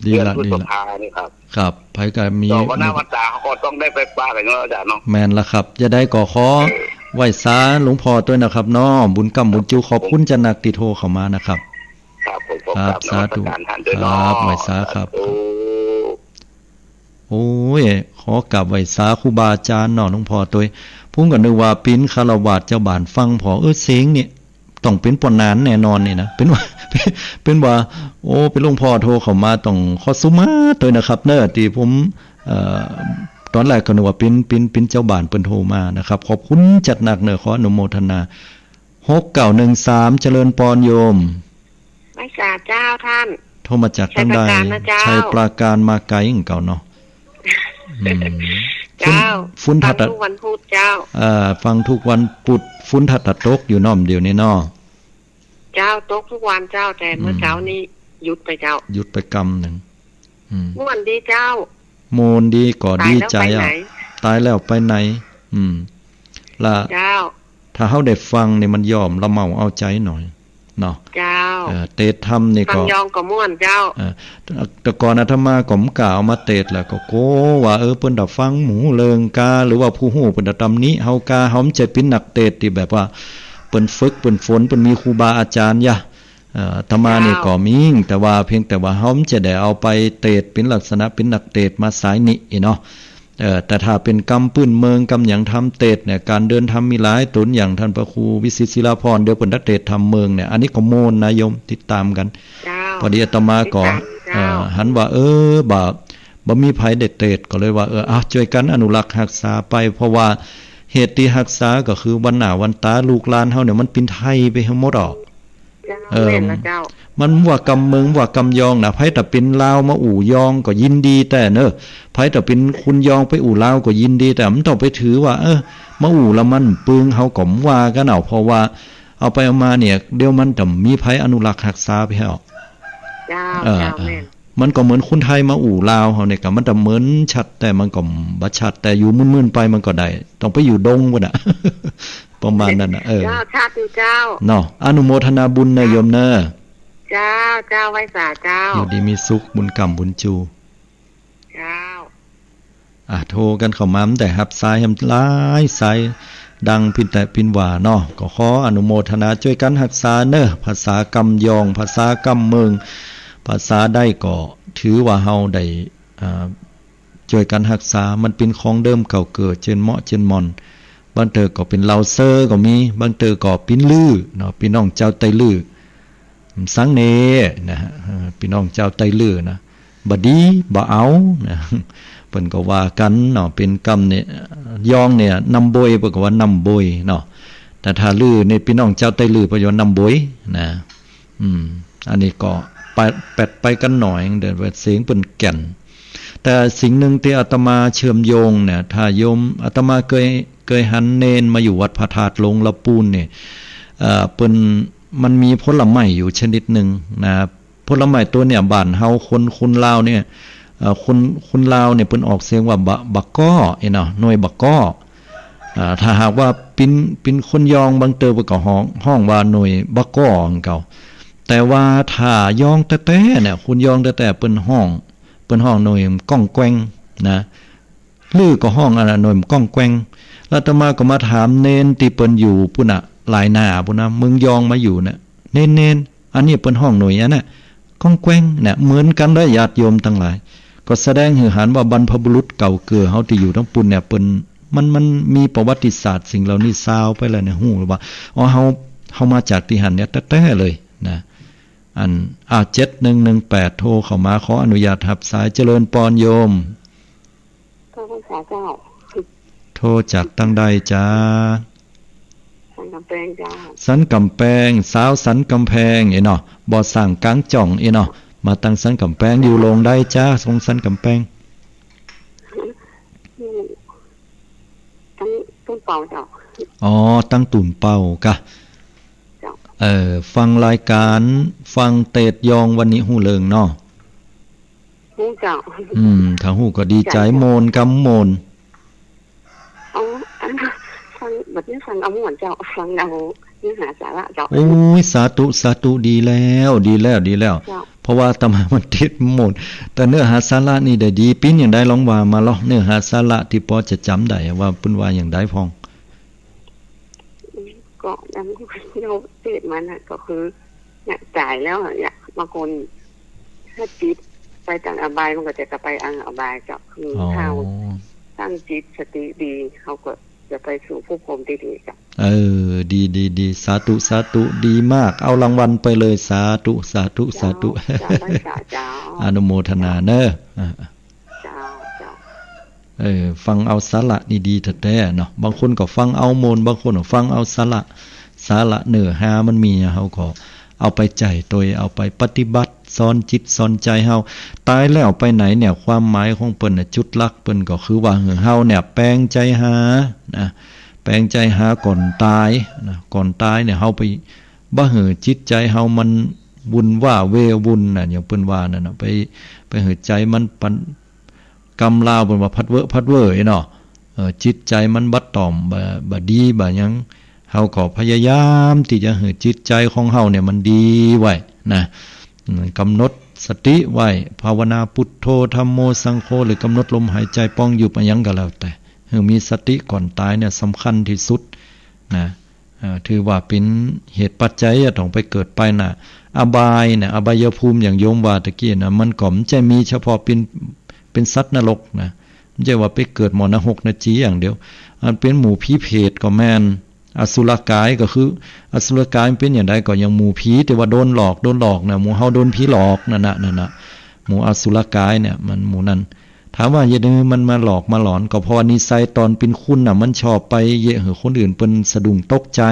ดีละ เดือนพฤษภานี่ครับ ดีละ ครับ ใผก็มี ต่อวันหน้าวันต๋าเฮาก็ต้องได้ไปปะกั๋นเนาะ อาจ๋ารย์เนาะ แม่นละครับ จะได้ก็ขอ เออ ไหว้สาหลวงพ่อตวยนะครับเนาะ บุญก้ำบุญจุ ขอบคุณจะนักตี้โทรเข้ามานะครับ ครับผม ครับ สาธุ กราบนมัสการต้านตวยเนาะ ครับ ไหว้สาครับ สาธุ โอ้ย ขอกราบไหว้สาครูบาอาจ๋ารย์เนาะ หลวงพ่อตวย ผมก็นึกว่าเป๋นฆราวาสเจ้าบ้านฟังผ่อ เออ เสียงนี่ต้องเป๋นป้อหนานแน่นอนนี่นะ เป๋นว่า เป๋นว่า โอ้ เป๋นหลวงพ่อโทรเข้ามา ต้องขอสุมาตวยนะครับเนาะ ตี้ผม เอ่อ ต๋อนแรกก็นึกว่าเป๋น เป๋น เป๋นเจ้าบ้านเปิ้นโทรมานะครับ ขอบคุณจัดหนักเนาะ ขออนุโมทนา หกเก้าหนึ่งสาม เจริญปอนโยม ไหว้สาเจ้าต้าน โทรมาจากตางใด ชัยปราการนะเจ้า ชัยปราการ มาไก๋เหมือนกั๋นเนาะ อืม เจ้า ฝน ฝน ฟัง ทัด ทุกวันพุธเจ้า เอ่อ ฟังทุกวันพุธ ฝนทัดตกอยู่เนาะ เดี๋ยวนี้เนาะ เจ้า ตกทุกวันเจ้า แต่เมื่อ อืม เช้านี้หยุดไปเจ้า หยุดไปกำนึ่ง อืม ม่วนดีเจ้า ม่วนดีก็ดีใจ๋อะ ต๋ายแล้วไปไหน ต๋ายแล้วไปไหน อืม ละ เจ้า ถ้าเฮาได้ฟังนี่มันย่อมละเมาเอาใจ๋หน่อยเนาะ เจ้า เอ่อ เตศน์ธรรมนี่ก็ ฟังยองก็ม่วนเจ้า เอ่อ แต่ก่อนอาตมาก็บ่กล้าเอามาเตศน์ แล้วก็กั๋วว่า เออ เปิ้นตะฟังบ่ฮู้เรื่องกา หรือว่าผู้ฮู้เปิ้นตะตำหนิเฮากา เฮาบ่ใจ้เป๋นนักเตศน์ตี้แบบว่าเปิ้นฝึก เปิ้นฝน เปิ้นมีครูบาอาจ๋ารย์ยะ เอ่อ อาตมานี่ เจ้า ก็มี แต่ว่าเพียงแต่ว่าเฮาบ่ใจ้ได้เอาไปเตศน์เป๋นลักษณะเป๋นนักเตศน์มาสายนี้เนาะ เอ่อ แต่ถ้าเป๋นกำปื้นเมือง กำหยังธรรมเตศน์เนี่ย ก๋านเดินธรรมมีหลายต๋น อย่างต้านพระครูวิสิตศิลาภรณ์ เดี๋ยวเปิ้นตะเตศน์ธรรมเมืองเนี่ย อันนี้ก็ม่วนนะโยม ติดต๋ามกั๋น เจ้า พอดีอาตมาก็ ติดต๋ามเจ้า เอ่อ หันว่า เออ บ่ บ่มีใผได้เตศน์ ก็เลยว่า เออ อ่ะ จ้วยกั๋นอนุรักษ์ฮักษาไป เพราะว่าเหตุตี้ฮักษาก็คือวันหน้าวันต๋าลูกหลานเฮาเนี่ยมันเป๋นไทยไปหมดออก เจ้า เออ แม่นละเจ้า มันว่ากำเมิง ว่ากำยองนะ ใผถ้าเป๋นลาวมาอู้ยองก็ยินดีแต๊เน่อ ใผถ้าเป๋นคนยองไปอู้ลาวก็ยินดีแต๊ บ่ต้องไปถือว่า เออ มาอู้แล้วมันปึง เฮาก็บ่ว่ากั๋นเอา เพราะว่าเอาไปเอามาเนี่ย เดี๋ยวมันจะบ่มีใผอนุรักษ์ฮักษาไปแล้ว เจ้า เออ เจ้า เออ แม่น มันก็เหมือนคนไทยมาอู้ลาวเฮาเนี่ย ก็มันจะเหมือนชัด แต่มันก็บ่ชัด แต่อยู่มึนๆ ไปมันก็ได้ ต้องไปอยู่ดงพุ้นน่ะ ประมาณนั้นน่ะ เออ เจ้า สาธุเจ้า เนาะ อนุโมทนาบุญนะโยมเน่อ เจ้า เจ้า ไหว้สาเจ้า อยู่ดีมีสุข บุญกำบุญจู เจ้า อ่ะ โทรกั๋นเข้ามา มันได้ฮับสายแหมหลายสาย ดังปินแต๊ปินว่าเนาะ ก็ขออนุโมทนาจ้วยกั๋นฮักษาเน่อ ภาษากำยอง ภาษากำเมิง ภาษาใดก็ถือว่าเฮาได้ อ่า จ้วยกั๋นฮักษา มันเป๋นของเดิมเก่าเกิด เจิ่นเหมาะเจิ่นหม่อน บางเตื้อก็เป๋นเหล่าเซอก็มี บางเตื้อก็ปิ้นลื้อเนาะ ปี้น้องจาวไตลื้อ สังเน่นะฮะ เออ ปี้น้องจาวไตลื้อนะ บ่ดี บ่เอานะ เปิ้นก็ว่ากั๋นเนาะ เป๋นกำเนี่ย ยองเนี่ย น้ำบวย เปิ้นก็ว่านำบวยเนาะ แต่ถ้าลื้อเนี่ย ปี้น้องจาวไตลื้อ เปิ้นว่านำบวยนะ อืม อันนี้ก็ไป แปดไปกั๋นหน่อย เดี๋ยวเสียงเปิ้นแก่น แต่สิ่งหนึ่งตี้อาตมาเชื่อมโยงเนี่ย ถ้าโยม อาตมาเกย เกยหันเณรมาอยู่วัดพระธาตุหลวงละปูนเนี่ย เอ่อ เปิ้น มันมีผลไม้อยู่ชนิดหนึ่งนะ ผลไม้ตั๋วเนี่ย บ้านเฮาคน คนลาวเนี่ย เอ่อ คน คนลาวเนี่ย เปิ้นออกเสียงว่า บะ บะก้อ เอ้ยเนาะ หน่วยบะก้อ อ่า ถ้าหากว่าปิ้น ปิ้นคนยองบางเตื้อเปิ้นก็ฮ้อง ฮ้องว่าหน่วยบะก้อของเขา แต่ว่าถ้ายองแต๊ๆ เนี่ย คนยองแต๊ๆ เปิ้นฮ้อง เปิ้นฮ้องหน่วยก้องแกว้งนะ ลือก็ฮ้องอันน่ะหน่วยก้องแกว้ง แล้วอาตมาก็มาถามเณรตี้เปิ้นอยู่ปู้นน่ะ หลายหน้าปู้นน่ะ เมืองยองมาอยู่น่ะ เณรๆ อันนี้เปิ้นฮ้องหน่วยอันน่ะ ก้องแกว้งเนี่ย เหมือนกั๋นเด้อญาติโยมตังหลาย ก็แสดงหื้อหันว่าบรรพบุรุษเก่าเกิดเฮาตี้อยู่ตังปู้นเนี่ย เปิ้น มัน มันมีประวัติศาสตร์สิ่งเหล่านี้ซาวไปแล้วเนี่ย ฮู้ว่า อ๋อ เฮา เฮามาจากตี้หั้นเนี่ยแต๊ๆ เลยนะ อัน อ่า เจ็ดหนึ่งหนึ่งแปด โทรเข้ามา ขออนุญาตฮับสาย เจริญปอนโยม เจ้า พรรษาเจ้า โทรจากตังใดจ๊ะ สันกำแปงเจ้า สันกำแปง สาวสันกำแพง เอ้ยเนาะ บ่อสร้างก๋างจ่อง เอ้ยเนาะ มาตังสันกำแปง อยู่โหลงใดจ๊ะ ของสันกำแปง อยู่ตังตูนเปาเจ้า อ๋อ ตังตูนเปากะ เจ้า เออ ฟังรายก๋าน ฟังเตสยองวันนี้ฮู้เรื่องเนาะ ฮู้เจ้า อืม ถ้าฮู้ก็ดีใจ๋ ใจ๋เจ้า ม่วนกำม่วน อ๋อ อัน ฟัง บัดนี้ฟังเอาม่วนเจ้า ฟังเอาเนื้อหาสาระเจ้า โอ้ย สาธุ สาธุ ดีแล้ว ดีแล้ว ดีแล้ว เจ้า เพราะว่าอาตมามันติดม่วน แต่เนื้อหาสาระนี่ได้ดี ปิ้นอย่างใดลองว่ามาลอ เนื้อหาสาระตี้ปอจะจ๋ำได้ว่าเปิ้นว่าอย่างใดพ่อง ก็ดังที่เฮาเตสมาน่ะ ก็คือ เนี่ย ต๋ายแล้วอะ เนี่ย บางคน ถ้าจิตไปตังอบาย มันก็จะ จะไปอังอบายเจ้า คือ อ๋อ ถ้าเฮาตั้งจิตสติดี เฮาก็จะไปสู่ภพภูมิตี้ดีเจ้า เออ ดี ดี ดี สาธุ สาธุ ดีมาก เอารางวัลไปเลย สาธุ สาธุ สาธุ เจ้า เจ้า ไหว้สาเจ้า อนุโมทนาเน่อ อ่า เจ้า เจ้า เออ ฟังเอาสาระนี่ดีแต๊ๆ เนาะ บางคนก็ฟังเอาม่วน บางคนก็ฟังเอาสาระ สาระเนื้อหามันมี เฮาก็เอาไปใจ๊ตวย เอาไปปฏิบัติ สอนจิตสอนใจ๋เฮา ต๋ายแล้วไปไหนเนี่ย ความหมายของเปิ้นน่ะ จุดหลักเปิ้นก็คือว่าหื้อเฮาเนี่ย แป๋งใจ๋หา นะ แป๋งใจ๋หาก่อนต๋าย นะ ก่อนต๋ายเนี่ย เฮาไป บ่หื้อจิตใจ๋เฮามันวุ่นว้าเววุ่นน่ะ อย่างเปิ้นว่านั่นน่ะ ไป ไปหื้อใจ๋มันปัน กำลาวเปิ้นว่าพัดเวอะพัดเว่อเนาะ เออ จิตใจ๋มันบ่ต่อม บ่ บ่ดี บ่หยัง เฮาก็พยายามตี้จะหื้อจิตใจ๋ของเฮาเนี่ยมันดีไว้นะ อืม กำหนดสติไว้ ภาวนา พุทโธ ธัมโม สังโฆ หรือกำหนดลมหายใจ๋ป้องยุบอะหยังก็แล้วแต่ หื้อมีสติก่อนต๋ายเนี่ยสำคัญตี้สุดนะ เอ่อ ถือว่าเป๋นเหตุปัจจัยจะต้องไปเกิดไปหน้า อบายเนี่ย อบายภูมิอย่างโยมว่าตะกี้นะ มันก็บ่ใจ้มีเฉพาะเป๋น เป๋นสัตว์นรกนะ บ่ใจ้ว่าไปเกิดหม้อนรกนจี๋อย่างเดียว อันเป๋นหมู่ผีเปรตก็แม่น อสุรกายก็คือ อสุรกายมันเป๋นอย่างใด ก็อย่างหมู่ผีตี้ว่าโดนหลอก โดนหลอกนะ หมู่เฮาโดนผีหลอกนั่นน่ะ นั่นน่ะ หมู่อสุรกายเนี่ย มันหมู่นั้น ถามว่าเหตุใดมันมาหลอกมาหลอน ก็เพราะว่านิสัยต๋อนเป๋นคนน่ะ มันชอบไปเยียะหื้อคนอื่นเปิ้นสะดุ้งตกใจ๋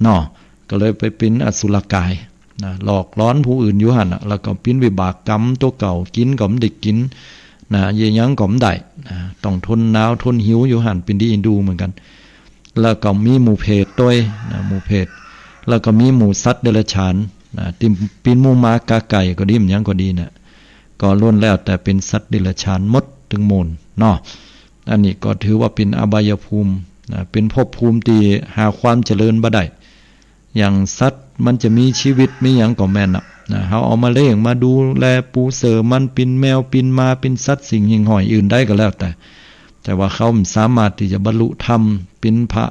เนาะ ก็เลยไปเป๋นอสุรกาย นะ หลอกหลอนผู้อื่นอยู่หั้นน่ะ แล้วก็เป๋นวิบากกรรมตั๋วเก่า กิ๋นก็บ่ได้กิ๋นนะ เยียะหยังก็บ่ได้นะ ต้องทนหนาวทนหิวอยู่หั้น เป๋นตี้เอ็นดูเหมือนกั๋น แล้วก็มีหมู่เปรตตวยนะ หมู่เปรต แล้วก็มีหมู่สัตว์เดรัจฉานนะ ตี้เป๋นหมู่หมากาไก่ก็ดี หยังก็ดีน่ะ ก็ล้วนแล้วแต่เป๋นสัตว์เดรัจฉานหมดตึงมวลเนาะ อันนี้ก็ถือว่าเป๋นอบายภูมินะ เป๋นภพภูมิตี้หาความเจริญบ่ได้ อย่างสัตว์มันจะมีชีวิตมีหยังก็แม่นน่ะนะ เฮาเอามาเลี้ยงมาดูแลปูเสือมัน เป๋นแมวเป๋นหมา เป๋นสัตว์สิ่งหิ่งห้อยอื่นใดก็แล้วแต่ แต่ว่าเขาบ่สามารถตี้จะบรรลุธรรมเป๋นพระ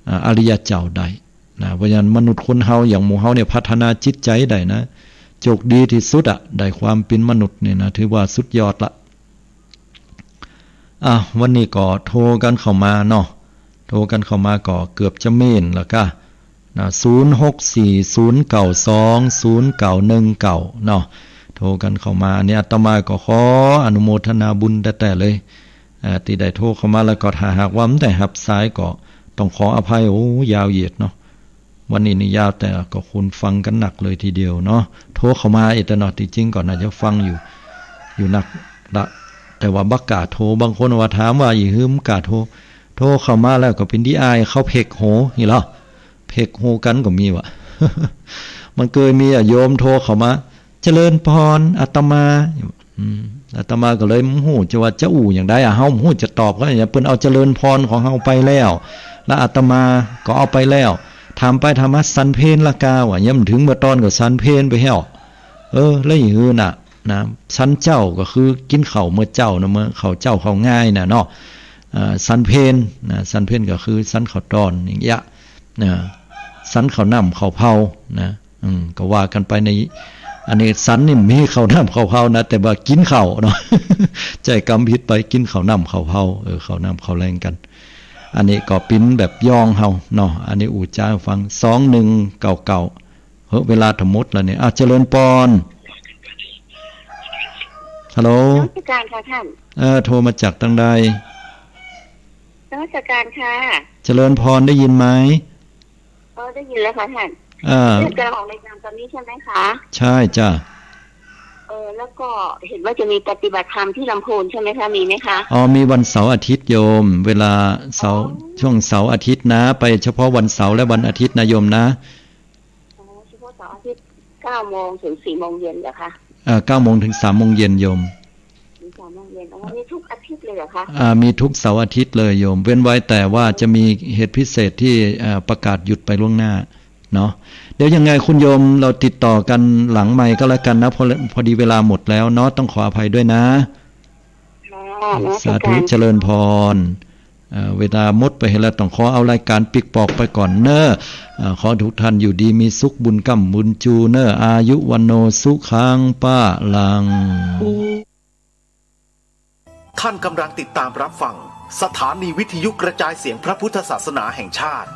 อ่า อริยะเจ้าได้นะ เพราะฉะนั้นมนุษย์คนเฮาอย่างหมู่เฮาเนี่ยพัฒนาจิตใจ๋ได้นะ โจคดีตี้สุดอะ ได้ความเป๋นมนุษย์เนี่ยนะ ถือว่าสุดยอดละ อ่ะ วันนี้ก็โทรกั๋นเข้ามาเนาะ โทรกั๋นเข้ามาก็เกือบจะเม้นแล้วก้านะ ศูนย์ หก สี่ ศูนย์ เก้า สอง ศูนย์ เก้า หนึ่ง เก้า เนาะ โทรกั๋นเข้ามา อันนี้อาตมาก็ขออนุโมทนาบุญแต๊ๆ เลย อ่า ตี้ได้โทรเข้ามา แล้วก็ถ้าหากว่าบ่ได้ฮับสายก็ต้องขออภัย โอ้ ยาวเหยียดเนาะ วันนี้นี่ยาว แต่ก็คนฟังกั๋นนักเลยทีเดียวเนาะ โทรเข้ามาเอเตอร์เนาะ ตี้จริงก็น่าจะฟังอยู่ อยู่นักละ แต่ว่าบ่กล้าโทร บางคนว่าถามว่า อี้หื้อบ่กล้าโทร โทรเข้ามาแล้วก็เป๋นตี้อาย เขาเผ็กหูนี่เหรอ เผ็กหูกั๋นก็มีวะ มันเกยมีอะ โยมโทรเข้ามา เจริญพร อาตมา อืม อาตมาก็เลยบ่ฮู้จะว่าจะอู้อย่างใดอะ เฮาบ่ฮู้จะตอบเขาอย่างใด เปิ้นเอาเจริญพรของเฮาไปแล้ว แล้วอาตมาก็เอาไปแล้ว ถามไปถามมา สันเพลละกา ว่ายังบ่ถึงเมื่อตอนก็สันเพลไปแล้ว เออ แล้วอี้หื้อน่ะ นะ สันเจ๊าก็คือกิ๋นข้าวเมื่อเจ๊านะ เมื่อข้าวเจ๊าข้าวงายน่ะเนาะ เอ่อ สันเพลนะ สันเพลก็คือสันข้าวตอนอย่างเงี้ย นะ สันข้าวหนำข้าวเผานะ อืม ก็ว่ากั๋นไปใน อันนี้สันนี่มีข้าวหนำข้าวเผานะ แต่ว่ากิ๋นข้าวเนาะ ใจ๊กำผิดไป กิ๋นข้าวหนำข้าวเผา เออ ข้าวหนำข้าวแลงกั๋น อันนี้ก็เป๋นแบบย่องเฮาเนาะ อันนี้อู้จ๋าหื้อฟัง สอง หนึ่ง เก้า เก้า เฮ้อ เวลาจะหมดแล้วเนี่ย อ่ะ เจริญพร ฮัลโหล นมัสการค่ะท่าน เออ โทรมาจากตางใด นมัสการค่ะ เจริญพร ได้ยินไหม อ๋อ ได้ยินแล้วค่ะท่าน อ่า เพื่อนกำลังออกรายการตอนนี้ใช่ไหมคะ ใช่จ้ะ เออ แล้วก็เห็นว่าจะมีปฏิบัติธรรมที่ลำพูนใช่ไหมคะ มีไหมคะ อ๋อ มีวันเสาร์อาทิตย์โยม เวลาเสาร์ อ๋อ ช่วงเสาร์อาทิตย์นะ ไปเฉพาะวันเสาร์และวันอาทิตย์นะโยมนะ อ๋อ เฉพาะเสาร์อาทิตย์ เก้าโมงถึงสี่โมงเย็นเหรอคะ เอ่อ เก้าโมงถึงสามโมงเย็นโยม ถึงสามโมงเย็น อ๋อ มีทุกอาทิตย์เลยเหรอคะ อ่า มีทุกเสาร์อาทิตย์เลยโยม เว้นไว้แต่ว่าจะมีเหตุพิเศษที่ เอ่อ ประกาศหยุดไปล่วงหน้าเนาะ เดี๋ยวยังไงคุณโยม เราติดต่อกันหลังไมค์ก็แล้วกันนะ พอ พอดีเวลาหมดแล้วเนาะ ต้องขออภัยด้วยนะ ค่ะ นมัสการ สาธุ เจริญพร เอ่อ เวลาหมดไปแล้ว ต้องขอเอารายการปิ๊กปอกไปก่อนเน้อ เอ่อ ขอทุกท่านอยู่ดีมีสุข บุญก้ำบุญจูเน้อ อายุวัณโณสุขังพลัง ท่านกำลังติดตามรับฟังสถานีวิทยุกระจายเสียงพระพุทธศาสนาแห่งชาติ